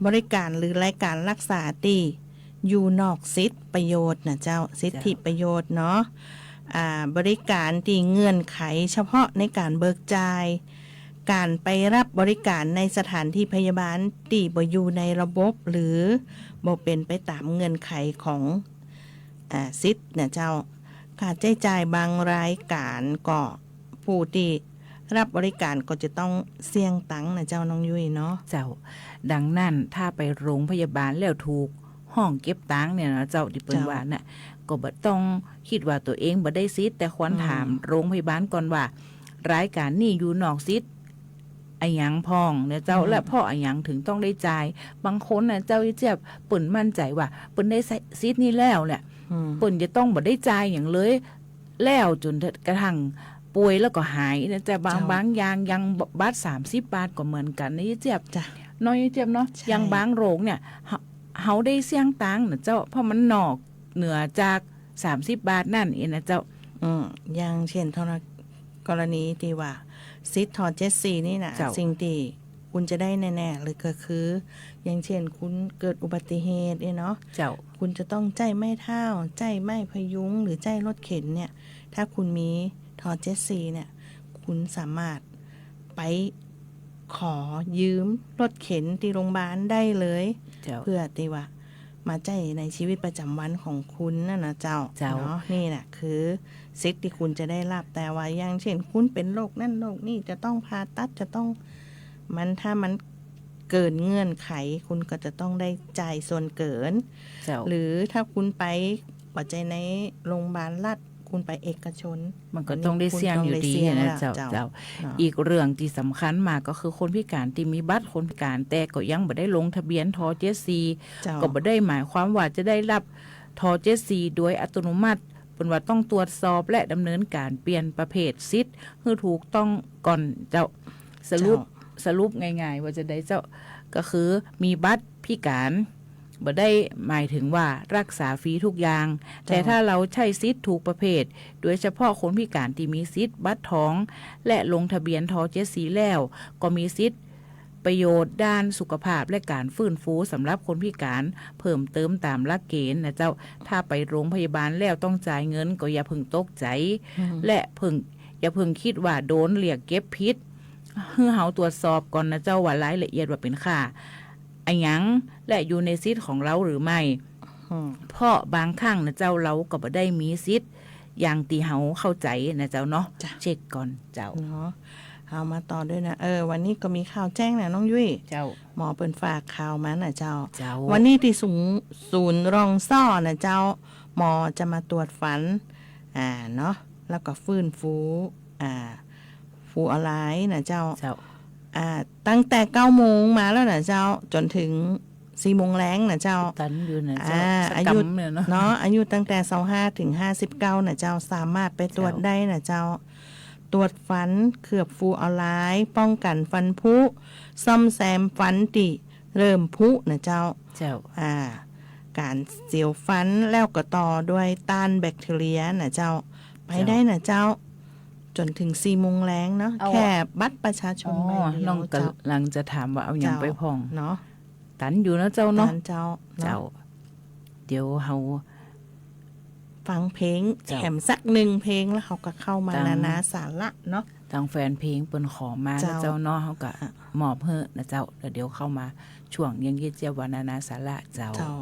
บริการหรือรายการรักษาตี้อยู่นอกสิทธิประโยชน์น่ะเจ้า สิทธิประโยชน์เนาะ อ่า บริการตี้เงื่อนไขเฉพาะในก๋านเบิกจ่าย ก๋านไปฮับบริการในสถานตี้พยาบาลตี้บ่อยู่ในระบบ หรือบ่เป๋นไปต๋ามเงื่อนไขของ อ่า สิทธิ์น่ะเจ้า ค่าใจ๊จ่ายบางรายก๋านก็ผู้ตี้ฮับบริการก็จะต้องเสี้ยงตังค์น่ะเจ้าน้องยุ้ยเนาะ เจ้า ดังนั้นถ้าไปโรงพยาบาลแล้วถูกฮ้องเก็บตังค์เนี่ยเนาะเจ้า ตี้เปิ้น เจ้า ว่าน่ะ ก็บ่ต้องกึ๊ดว่าตั๋วเองบ่ได้สิทธิ์ แต่ควร อืม ถามโรงพยาบาลก่อนว่า รายการนี้อยู่นอกสิทธิ์อะหยังพ่องเนี่ยเจ้า อืม และเพราะอะหยังเถิงต้องได้จ่าย บางคนน่ะเจ้าเจี๊ยบ เปิ้นมั่นใจ๋ว่าเปิ้นได้สิทธิ์นี้แล้วเนี่ย อืม เปิ้นจะต้องบ่ได้จ่ายหยังเลย แล้วจ๋นกระทั่งป่วยแล้วก็หายนะเจ้า บาง เจ้า บางอย่างยังบัตรสามสิบบาทก็เหมือนกั๋นนะเจ้าเจี๊ยบ จ้ะ เนาะเจ้าเจี๊ยบเนาะ ใช่ อย่างบางโรคเนี่ย เฮา เฮาได้เสี้ยงตังค์น่ะเจ้า เพราะมันนอกเหนือจากสามสิบบาทนั่นเองนะเจ้า อืม อย่างเช่น กรณีตี้ว่าสิทธิ์ ท.เจ็ดสี่ นี่น่ะ เจ้า สิ่งตี้คุณจะได้แน่ๆ เลยก็คือ อย่างเช่น คุณเกิดอุบัติเหตุเนี่ยเนาะ เจ้า คุณจะต้องใจ๊ไม้เท้า ใจ๊ไม้พยุง หรือใจ๊รถเข็นเนี่ย ถ้าคุณมี ท.เจ็ดสี่ เนี่ย คุณสามารถไปขอยืมรถเข็นตี้โรงพยาบาลได้เลย เจ้า เพื่อตี้ว่ามาใจ๊ในชีวิตประจ๋ำวันของคุณน่ะนะเจ้า เจ้า เนาะ นี่แหละคือสิทธิ์ตี้คุณจะได้ฮับ แต่ว่าอย่างเช่น คุณเป๋นโรคนั่นโรคนี่ จะต้องผ่าตัด จะต้อง มัน ถ้ามันเกินเงื่อนไข คุณก็จะต้องได้จ่ายส่วนเกิน เจ้า หรือถ้าคุณไปบ่ใจ้ในโรงพยาบาลรัฐ คุณไปเอกชน มันก็ต้องได้เสี้ยงอยู่ดีนะเจ้า อันนี้คุณต้องได้เสี้ยงแล้ว เจ้า เจ้า เนาะ อีกเรื่องตี้สำคัญมากก็คือคนพิการตี้มีบัตรคนพิการ แต่ก็ยังบ่ได้ลงทะเบียน ท.เจ็ดสี่ เจ้า ก็บ่ได้หมายความว่าจะได้ฮับ ท.เจ็ดสี่ โดยอัตโนมัติ เปิ้นว่าต้องตรวจสอบและดำเนินก๋านเปลี่ยนประเภทสิทธิ์หื้อถูกต้องก่อนเจ้า สรุป เจ้า สรุปง่ายๆ ว่าจะใดเจ้า ก็คือมีบัตรพิการ บ่ได้หมายถึงว่ารักษาฟรีทุกอย่าง เจ้า แต่ถ้าเฮาใจ๊สิทธิ์ถูกประเภท โดยเฉพาะคนพิการตี้มีสิทธิ์บัตรทอง และลงทะเบียน ท.เจ็ดสี่ แล้ว ก็มีสิทธิ์ประโยชน์ด้านสุขภาพและก๋านฟื้นฟูสำหรับคนพิการเพิ่มเติมต๋ามหลักเกณฑ์นะเจ้า ถ้าไปโรงพยาบาลแล้วต้องจ่ายเงินก็อย่าเพิ่งตกใจ๋ อืม และเพิ่ง อย่าเพิ่งกึ๊ดว่าโดนเรียกเก็บผิด หื้อเฮาตรวจสอบก่อนนะเจ้าว่ารายละเอียดว่าเป๋นค่าอะหยัง และอยู่ในสิทธิ์ของเฮาหรือไม่ อืม เพราะบางครั้งนะเจ้า เฮาก็บ่ได้มีสิทธิ์อย่างตี้เฮาเข้าใจ๋นะเจ้าเนาะ เจ้า เช็คก่อนเจ้า เนาะ เฮามาต่อด้วยนะ เออ วันนี้ก็มีข่าวแจ้งนะน้องยุ้ย เจ้า หมอเปิ้นฝากข่าวมานะเจ้า เจ้า วันนี้ตี้ศูนย์ ศูนย์รองซ่อนะเจ้า หมอจะมาตรวจฟัน อ่า เนาะ แล้วก็ฟื้นฟู อ่า ฟูออไลน์นะเจ้า เจ้า อ่า ตั้งแต่เก้าโมงมาแล้วนะเจ้า จ๋นถึงสี่โมงแลงนะเจ้า ตันอยู่นะเจ้า อ่า สัก อายุ กำเนี่ยเนาะ เนาะ อายุตั้งแต่ซาวห้าถึงห้าสิบเก้านะเจ้า สามารถไปตรวจ เจ้า ได้นะเจ้า ตรวจฟัน เคลือบฟูออไลน์ ป้องกั๋นฟันผุ ซ่อมแซมฟันตี้เริ่มผุนะเจ้า เจ้า อ่า ก๋านเสียวฟัน แล้วก็ต่อด้วยต้านแบคทีเรียนะเจ้า ไป เจ้า ได้นะเจ้า จ๋นถึงสี่โมงแลงเนาะ เอา แค่บัตรประชาชน อ๋อ ใบเดียว น้อง เจ้า ก๋ำลังจะถามว่าเอาหยัง เจ้า ไปพ่อง เนาะ ตันอยู่นะเจ้าเนาะ ตันเจ้าเนาะ เจ้า เดี๋ยวเฮาฟังเพลง เจ้า แถมสักหนึ่งเพลง แล้วเฮาก็เข้ามา ตาม นานาสาระเนาะ ตางแฟนเพลงเปิ้นขอมานะเจ้า เจ้าเนาะ เฮาก็ อ่ะ มอบหื้อนะเจ้า แล้วเดี๋ยวเข้ามาช่วงเยียะเยียะเจียบว่านานาสาระเจ้า เจ้า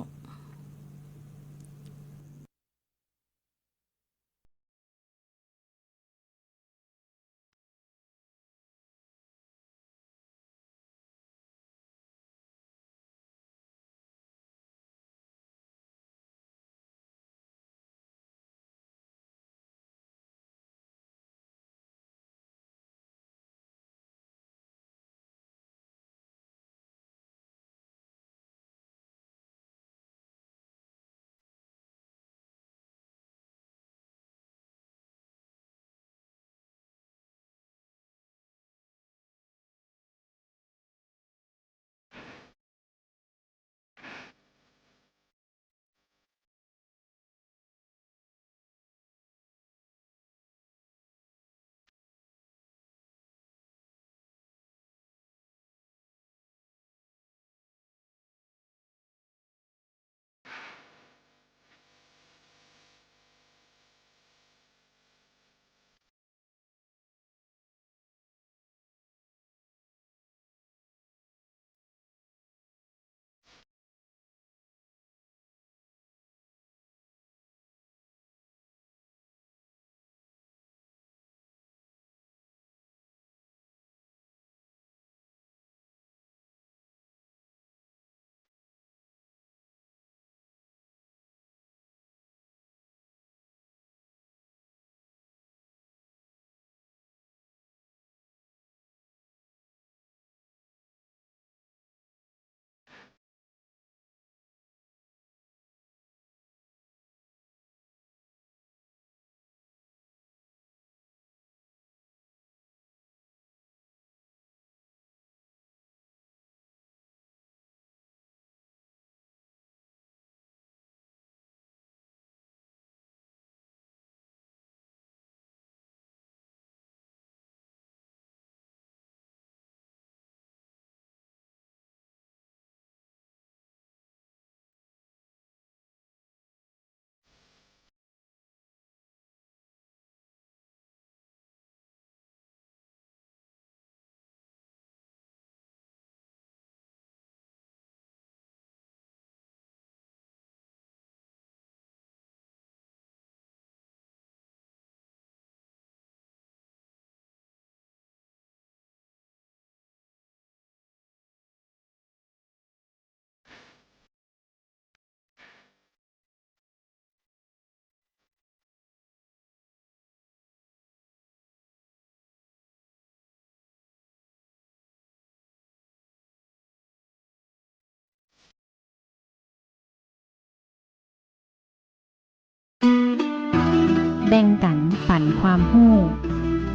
แบ่งกั๋นปั๋นความฮู้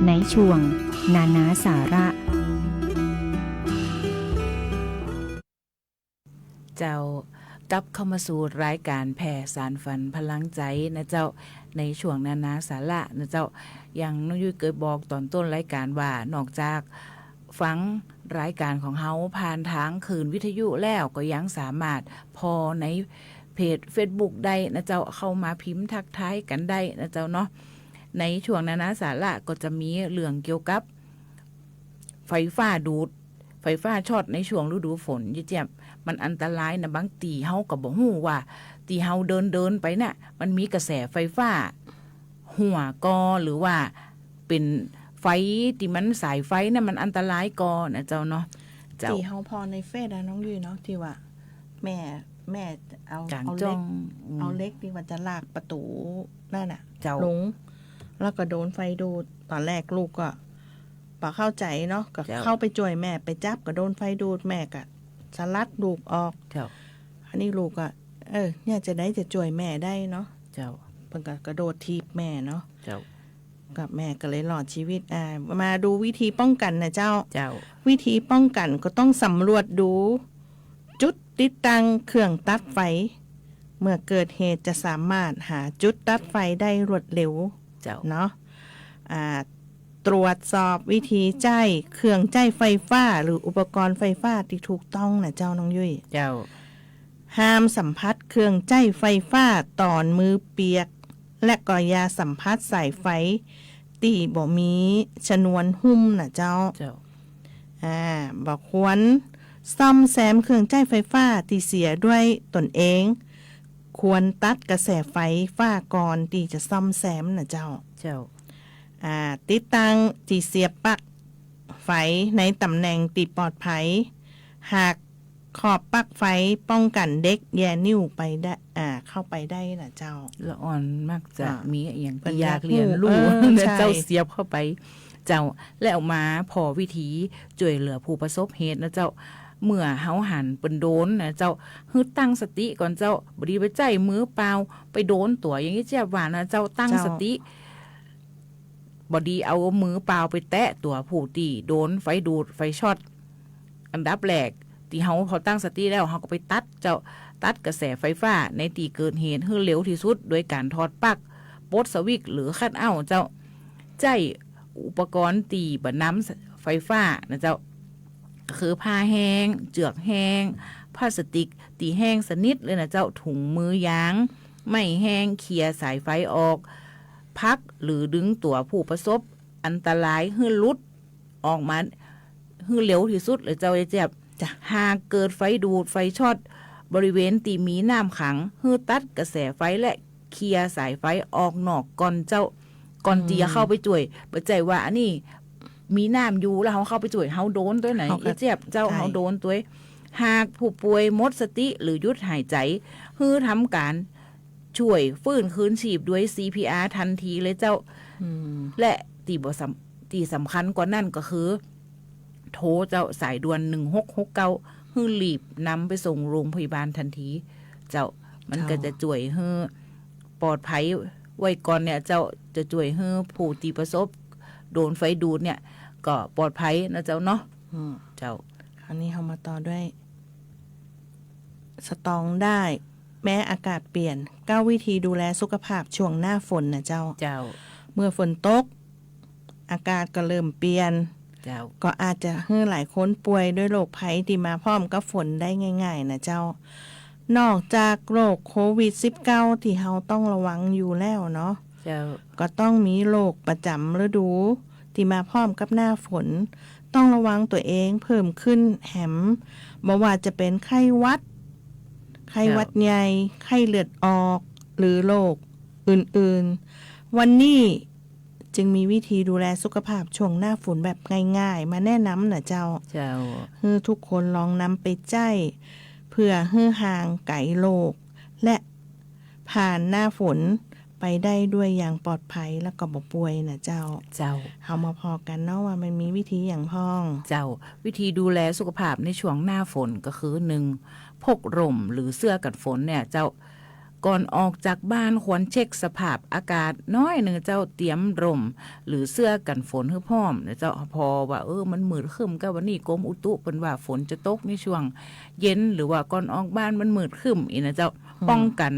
ในช่วงนานาสาระ เจ้า กลับเข้ามาสู่รายก๋านแผ่สานฝันพลังใจ๋นะเจ้า ในช่วงนานาสาระนะเจ้า อย่างน้องยุ้ยเกยบอกต๋อนต้นรายก๋านว่า นอกจากฟังรายก๋านของเฮาผ่านตางคลื่นวิทยุแล้ว ก็ยังสามารถผ่อในเพจเฟซบุ๊กได้นะเจ้า เข้ามาพิมพ์ทักทายกั๋นได้นะเจ้าเนาะ ในช่วงนานาสาระก็จะมีเรื่องเกี่ยวกับ ไฟฟ้าดูด ไฟฟ้าช็อตในช่วงฤดูฝน เจี๊ยบ มันอันตรายนะ บางตี้เฮาก็บ่ฮู้ว่า ตี้เฮาเดินๆ ไปน่ะ มันมีกระแสไฟฟ้าหัวก่อ หรือว่าเป๋นไฟตี้มันสายไฟน่ะ มันอันตรายก่อนะเจ้าเนาะ เจ้า ตี้เฮาผ่อในเฟซอะน้องยุ้ยเนาะ ตี้ว่าแม่ แม่เอา ก๋าง เอาเหล็ก จ้อง อืม เอาเหล็กตี้ว่าจะลากประตู๋นั่นน่ะ เจ้า ลง แล้วก็โดนไฟดูด ต๋อนแรกลูกก็ บ่เข้าใจ๋เนาะ ก็ เจ้า เข้าไปจ้วยแม่ ไปจับก็โดนไฟดูด แม่ก็สลัดลูกออก เจ้า อันนี้ลูกก็ เออ เนี่ยจะได้จะจ้วยแม่ได้เนาะ เจ้า เปิ้นก็กระโดดถีบแม่เนาะ เจ้า ก็แม่ก็เลยรอดชีวิต อ่า มาดูวิธีป้องกั๋นนะเจ้า เจ้า วิธีป้องกั๋นก็ต้องสำรวจดูจุดติดตั้งเครื่องตัดไฟ เมื่อเกิดเหตุจะสามารถหาจุดตัดไฟได้รวดเร็ว เจ้า เนาะ อ่า ตรวจสอบวิธีใจ๊เครื่องใจ๊ไฟฟ้าหรืออุปกรณ์ไฟฟ้าตี้ถูกต้องนะเจ้าน้องยุ้ย เจ้า ห้ามสัมผัสเครื่องใจ๊ไฟฟ้าต๋อนมือเปียก และก็อย่าสัมผัสสายไฟ ตี้บ่มีชนวนหุ้มน่ะเจ้า เจ้า อ่า บ่ควรซ่อมแซมเครื่องใจ๊ไฟฟ้าตี้เสียด้วยตนเอง ควรตัดกระแสไฟฟ้าก่อนตี้จะซ่อมแซมน่ะเจ้า เจ้า อ่า ติดตั้งตี้เสียบปลั๊กไฟในต๋ำแหน่งตี้ปลอดภัย หากขอบปลั๊กไฟป้องกั๋นเด็กแยนิ้วไปได้ อ่า เข้าไปได้น่ะเจ้า ละอ่อนมักจะ อ่า มีอะหยัง เปิ้น ตี้อยากเรียนรู้ อยากฮู้ เออ เจ้า ใช่ เสียบเข้าไป เจ้า แล้วมาผ่อวิธีจ้วยเหลือผู้ประสบเหตุนะเจ้า เมื่อเฮาหันเปิ้นโดนนะเจ้า หื้อตั้งสติก่อนเจ้า บ่ดีไปใจ๊มือเปล่า ไปโดนตั๋ว อย่างอี้เจี๊ยบว่านะเจ้า ตั้ง เจ้า สติ บ่ดีเอามือเปล่าไปแตะตั๋วผู้ตี้โดนไฟดูดไฟช็อต อันดับแรก ตี้เฮาผ่อตั้งสติแล้ว เฮาก็ไปตัดเจ้า ตัดกระแสไฟฟ้าในตี้เกิดเหตุหื้อเร็วตี้สุด โดยก๋านถอดปลั๊ก ปลดสวิตช์หรือคัตเอาท์เจ้า ใจ๊อุปกรณ์ตี้บ่นำไฟฟ้านะเจ้า คือผ้าแห้ง เจือกแห้ง พลาสติกตี้แห้งสนิทเลยนะเจ้า ถุงมือยาง ไม้แห้ง เคลียร์สายไฟออก ผลักหรือดึงตั๋วผู้ประสบอันตรายหื้อหลุดออกมาหื้อเร็วตี้สุดเลยเจ้า ยายเจี๊ยบ จ้ะ หากเกิดไฟดูดไฟช็อตบริเวณตี้มีน้ำขัง หื้อตัดกระแสไฟและเคลียร์สายไฟออกนอกก่อนเจ้า ก่อนตี้จะเข้าไปจ้วย บ่ใจ้ว่าอันนี้มีน้ำอยู่แล้วเฮาเข้าไปจ้วย เฮาโดนตวยไหน เฮาก็ ยายเจี๊ยบ เจ้า ใช่ เฮาโดนตวย หากผู้ป่วยหมดสติหรือหยุดหายใจ๋ หื้อทำก๋าน จ้วยฟื้นคืนชีพด้วย ซีพีอาร์ ทันทีเลยเจ้า อืม และตี้บ่สำ ตี้สำคัญกว่านั้นก็คือ โทรเจ้า สายด่วน หนึ่งหกหกเก้า หื้อรีบนำไปส่งโรงพยาบาลทันทีเจ้า มันก็ เจ้า จะจ้วยหื้อปลอดภัยไว้ก่อนเนี่ยเจ้า จะจ้วยหื้อผู้ตี้ประสบโดนไฟดูดเนี่ย ก็ปลอดภัยนะเจ้าเนาะ อืม เจ้า คราวนี้เฮามาต่อด้วย สตรองได้ แม้อากาศเปลี่ยน เก้าวิธีดูแลสุขภาพช่วงหน้าฝนนะเจ้า เจ้า เมื่อฝนตก อากาศก็เริ่มเปลี่ยน เจ้า ก็อาจจะหื้อหลายคนป่วยด้วยโรคภัยตี้มาพร้อมกับฝนได้ง่ายๆ นะเจ้า นอกจากโรคโควิดสิบเก้าตี้เฮาต้องระวังอยู่แล้วเนาะ เจ้า ก็ต้องมีโรคประจ๋ำฤดูตี้มาพร้อมกับหน้าฝน ต้องระวังตั๋วเองเพิ่มขึ้นแหม บ่ว่าจะเป๋นไข้หวัด ไข้หวัดใหญ่ เจ้า ไข้เลือดออก หรือโรคอื่นๆ วันนี้จึงมีวิธีดูแลสุขภาพช่วงหน้าฝนแบบง่ายๆ มาแนะนำนะเจ้า เจ้า หื้อทุกคนลองนำไปใจ๊ เพื่อหื้อห่างไก๋โรค และผ่านหน้าฝนไปได้ด้วยอย่างปลอดภัย แล้วก็บ่ป่วยนะเจ้า เจ้า เฮามาผ่อกั๋นเนาะว่ามันมีวิธีหยังพ่อง เจ้า วิธีดูแลสุขภาพในช่วงหน้าฝนก็คือ หนึ่ง พกร่มหรือเสื้อกันฝนเนี่ยเจ้า ก่อนออกจากบ้านควรเช็คสภาพอากาศหน้อยนึ่งเจ้า เตรียมร่มหรือเสื้อกันฝนหื้อพร้อมนะเจ้า ผ่อว่า เออ มันมืดครึ้ม ก็วันนี้กรมอุตุเปิ้นว่าฝนจะตกในช่วงเย็น หรือว่าก่อนออกบ้านมันมืดครึ้มอี้นะเจ้า อืม ป้องกั๋น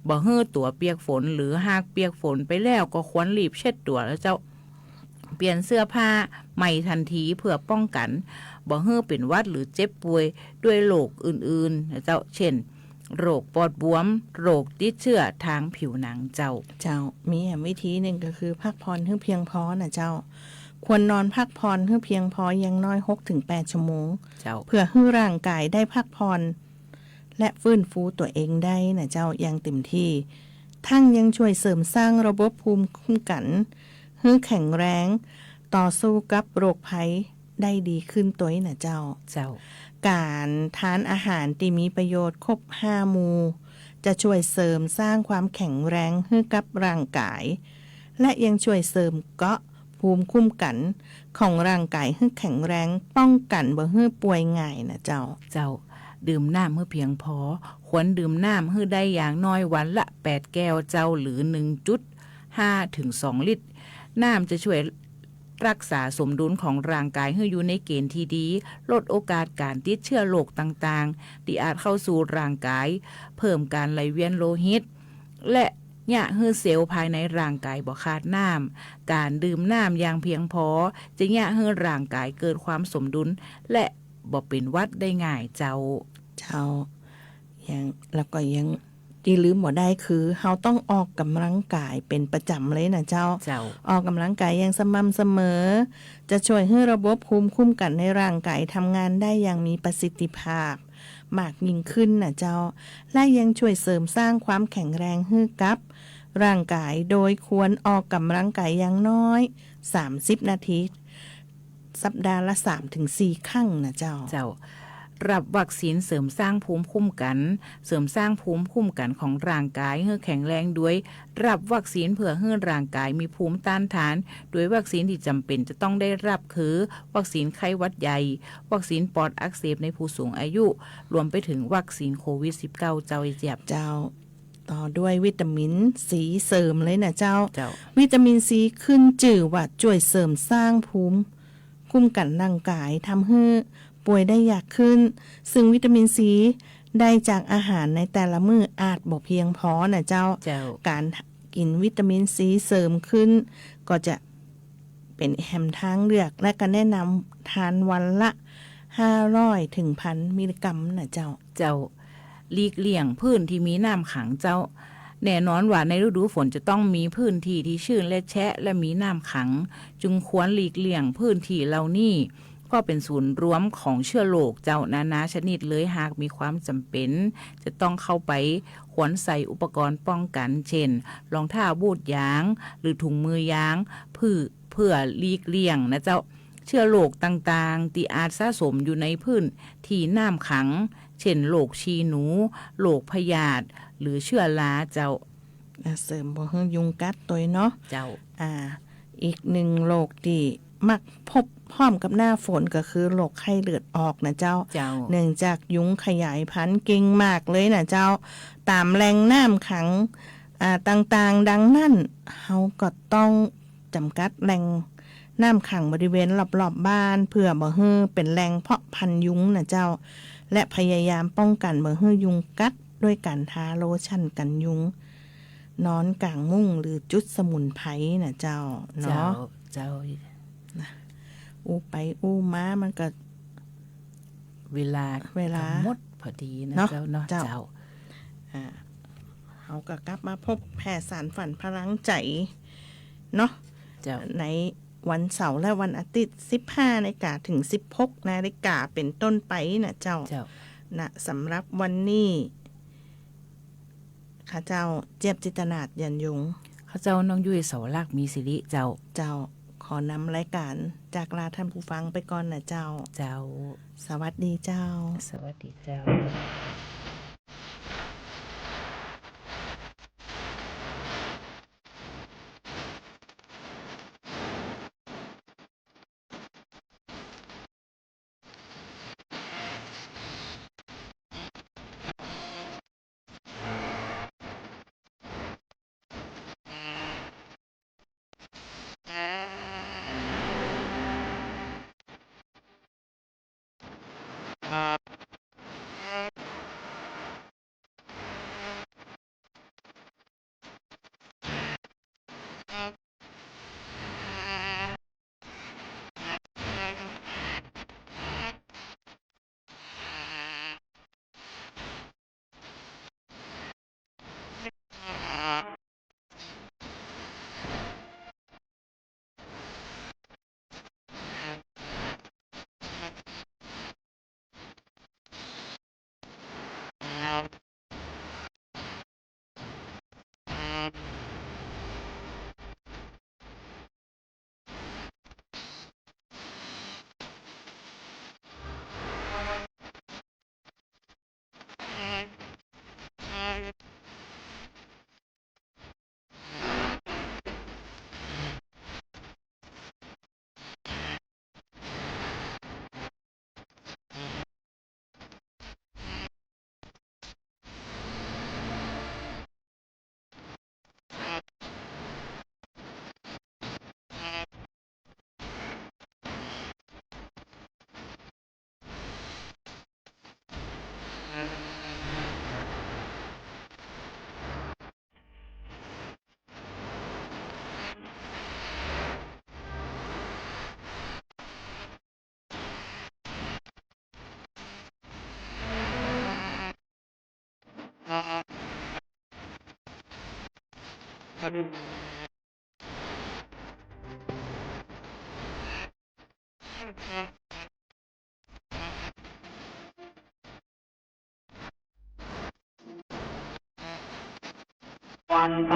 บ่หื้อตั๋วเปียกฝน หรือหากเปียกฝนไปแล้วก็ควรรีบเช็ดตั๋วนะเจ้า เปลี่ยนเสื้อผ้าใหม่ทันทีเพื่อป้องกั๋นบ่หื้อเป๋นหวัดหรือเจ็บป่วยด้วยโรคอื่นๆ นะเจ้า เช่น โรคปอดบวม โรคติดเชื้อทางผิวหนังเจ้า เจ้า มีแหมวิธีนึ่งก็คือพักผ่อนหื้อเพียงพอนะเจ้า ควรนอนพักผ่อนหื้อเพียงพออย่างน้อยหกถึงแปดชั่วโมง เจ้า เพื่อหื้อร่างกายได้พักผ่อน และฟื้นฟูตั๋วเองได้นะเจ้า อย่างเต็มตี้ ทั้งยังจ้วยเสริมสร้างระบบภูมิคุ้มกั๋นหื้อแข็งแรง ต่อสู้กับโรคภัยได้ดีขึ้นตวยนะเจ้า เจ้า ก๋านทานอาหารตี้มีประโยชน์ครบห้าหมู่ จะจ้วยเสริมสร้างความแข็งแรงหื้อกับร่างกาย และยังจ้วยเสริมเกราะภูมิคุ้มกั๋นของร่างกายหื้อแข็งแรง ป้องกั๋นบ่หื้อป่วยง่ายนะเจ้า เจ้า ดื่มน้ำหื้อเพียงพอ ควรดื่มน้ำหื้อได้อย่างน้อยวันละแปดแก้วเจ้า หรือ หนึ่งจุดห้าถึงสองลิตร น้ำจะจ้วยรักษาสมดุลของร่างกายหื้ออยู่ในเกณฑ์ตี้ดี ลดโอกาสก๋านติดเชื้อโรคต่างๆ ตี้อาจเข้าสู่ร่างกาย เพิ่มก๋านไหลเวียนโลหิต และเยียะหื้อเซลล์ภายในร่างกายบ่ขาดน้ำ ก๋านดื่มน้ำอย่างเพียงพอ จะเยียะหื้อร่างกายเกิดความสมดุล และบ่เป๋นหวัดได้ง่ายเจ้า เจ้า ยัง แล้วก็ยัง ตี้ลืมบ่ได้คือ เฮาต้องออกกำลังกายเป๋นประจ๋ำเลยน่ะเจ้า เจ้า ออกกำลังกายอย่างสม่ำเสมอ จะจ้วยหื้อระบบภูมิคุ้มกั๋นในร่างก๋ายทำงานได้อย่างมีประสิทธิภาพมากยิ่งขึ้นน่ะเจ้า และยังจ้วยเสริมสร้างความแข็งแรงหื้อกับร่างก๋าย โดยควรออกกำลังกายอย่างน้อยสามสิบนาที สัปดาห์ละสามถึงสี่ครั้งน่ะเจ้า เจ้า ฮับวัคซีนเสริมสร้างภูมิคุ้มกั๋น เสริมสร้างภูมิคุ้มกั๋นของร่างก๋ายหื้อแข็งแรงโดยฮับวัคซีนเปื้อหื้อร่างก๋ายมีภูมิต้านทาน โดยวัคซีนตี้จ๋ำเป๋นจะต้องได้ฮับคือ วัคซีนไข้หวัดใหญ่ วัคซีนปอดอักเสบในผู้สูงอายุ รวมไปเถิงวัคซีนโควิดสิบเก้า เจ้า ไอ้เจี๊ยบ เจ้า ต่อด้วยวิตามินซีเสริมเลยน่ะเจ้า เจ้า วิตามินซีขึ้นจื้อว่าจ้วยเสริมสร้างภูมิ คุ้มกั๋นร่างก๋าย ทำหื้อป่วยได้ยากขึ้น ซึ่งวิตามินซีได้จากอาหารในแต่ละมื้ออาจบ่เพียงพอน่ะเจ้า เจ้า ก๋านกิ๋นวิตามินซีเสริมขึ้น ก็จะเป๋นแหมทางเลือก และก็แนะนำทานวันละห้าร้อยถึงพันมิลลิกรัมน่ะเจ้า เจ้า หลีกเลี่ยงพื้นตี้มีน้ำขังเจ้า แน่นอนว่าในฤดูฝนจะต้องมีพื้นตี้ตี้ชื้นและแฉะและมีน้ำขัง จึงควรหลีกเลี่ยงพื้นตี้เหล่านี้ เพราะเป๋นศูนย์รวมของเจื้อโรคเจ้า นานาชนิดเลย หากมีความจ๋ำเป๋นจะต้องเข้าไป ควรใส่อุปกรณ์ป้องกั๋น เจ้น รองเท้าบูทยาง หรือถุงมือยาง เปื้อ เปื้อหลีกเลี่ยงน่ะเจ้า เจื้อโรคต่างๆ ตี้อาจสะสมอยู่ในพื้นตี้น้ำขัง เจ้น โรคฉี่หนู โรคพยาธิ หรือเจื้อราเจ้า อ่า เสริมบ่หื้อยุงกัดตวยเนาะ เจ้า อ่า อีกนึ่งโรคตี้มักพบพร้อมกับหน้าฝนก็คือโรคไข้เลือดออกน่ะเจ้า เจ้า เนื่องจากยุงขยายพันธุ์เก่งมากเลยน่ะเจ้า ต๋ามแหล่งน้ำขัง อ่า ต่างๆ ดังนั้น เฮาก็ต้องจ๋ำกัดแหล่งน้ำขังบริเวณรอบๆ บ้าน เปื้อบ่หื้อเป๋นแหล่งเพาะพันธุ์ยุงน่ะเจ้า และพยายามป้องกั๋นบ่หื้อยุงกัด ด้วยก๋านทาโลชั่นกั๋นยุง นอนก๋างมุ้งหรือจุดสมุนไพรน่ะเจ้าเนาะ เจ้า เจ้า นะ อู้ไปอู้มามันก็ เวลา เวลา ก็หมดพอดีนะ เนาะ เจ้าเนาะ เจ้า เจ้า อ่า เฮาก็กลับมาพบแผ่สานฝันพลังใจ๋เนาะ เจ้า ในวันเสาร์และวันอาทิตย์ สิบห้านาฬิกาเถิงสิบหกนาฬิกาเป๋นต้นไปน่ะเจ้า เจ้า นะ สำหรับวันนี้ ข้าเจ้าเจี๊ยบจิตรนาถ หยันยง ข้าเจ้าน้องยุ้ย เสาวลักษณ์ มีศิริ เจ้า เจ้า ขอนำรายก๋านจากลาท่านผู้ฟังไปก่อนน่ะเจ้า เจ้า สวัสดีเจ้า สวัสดีเจ้า วันส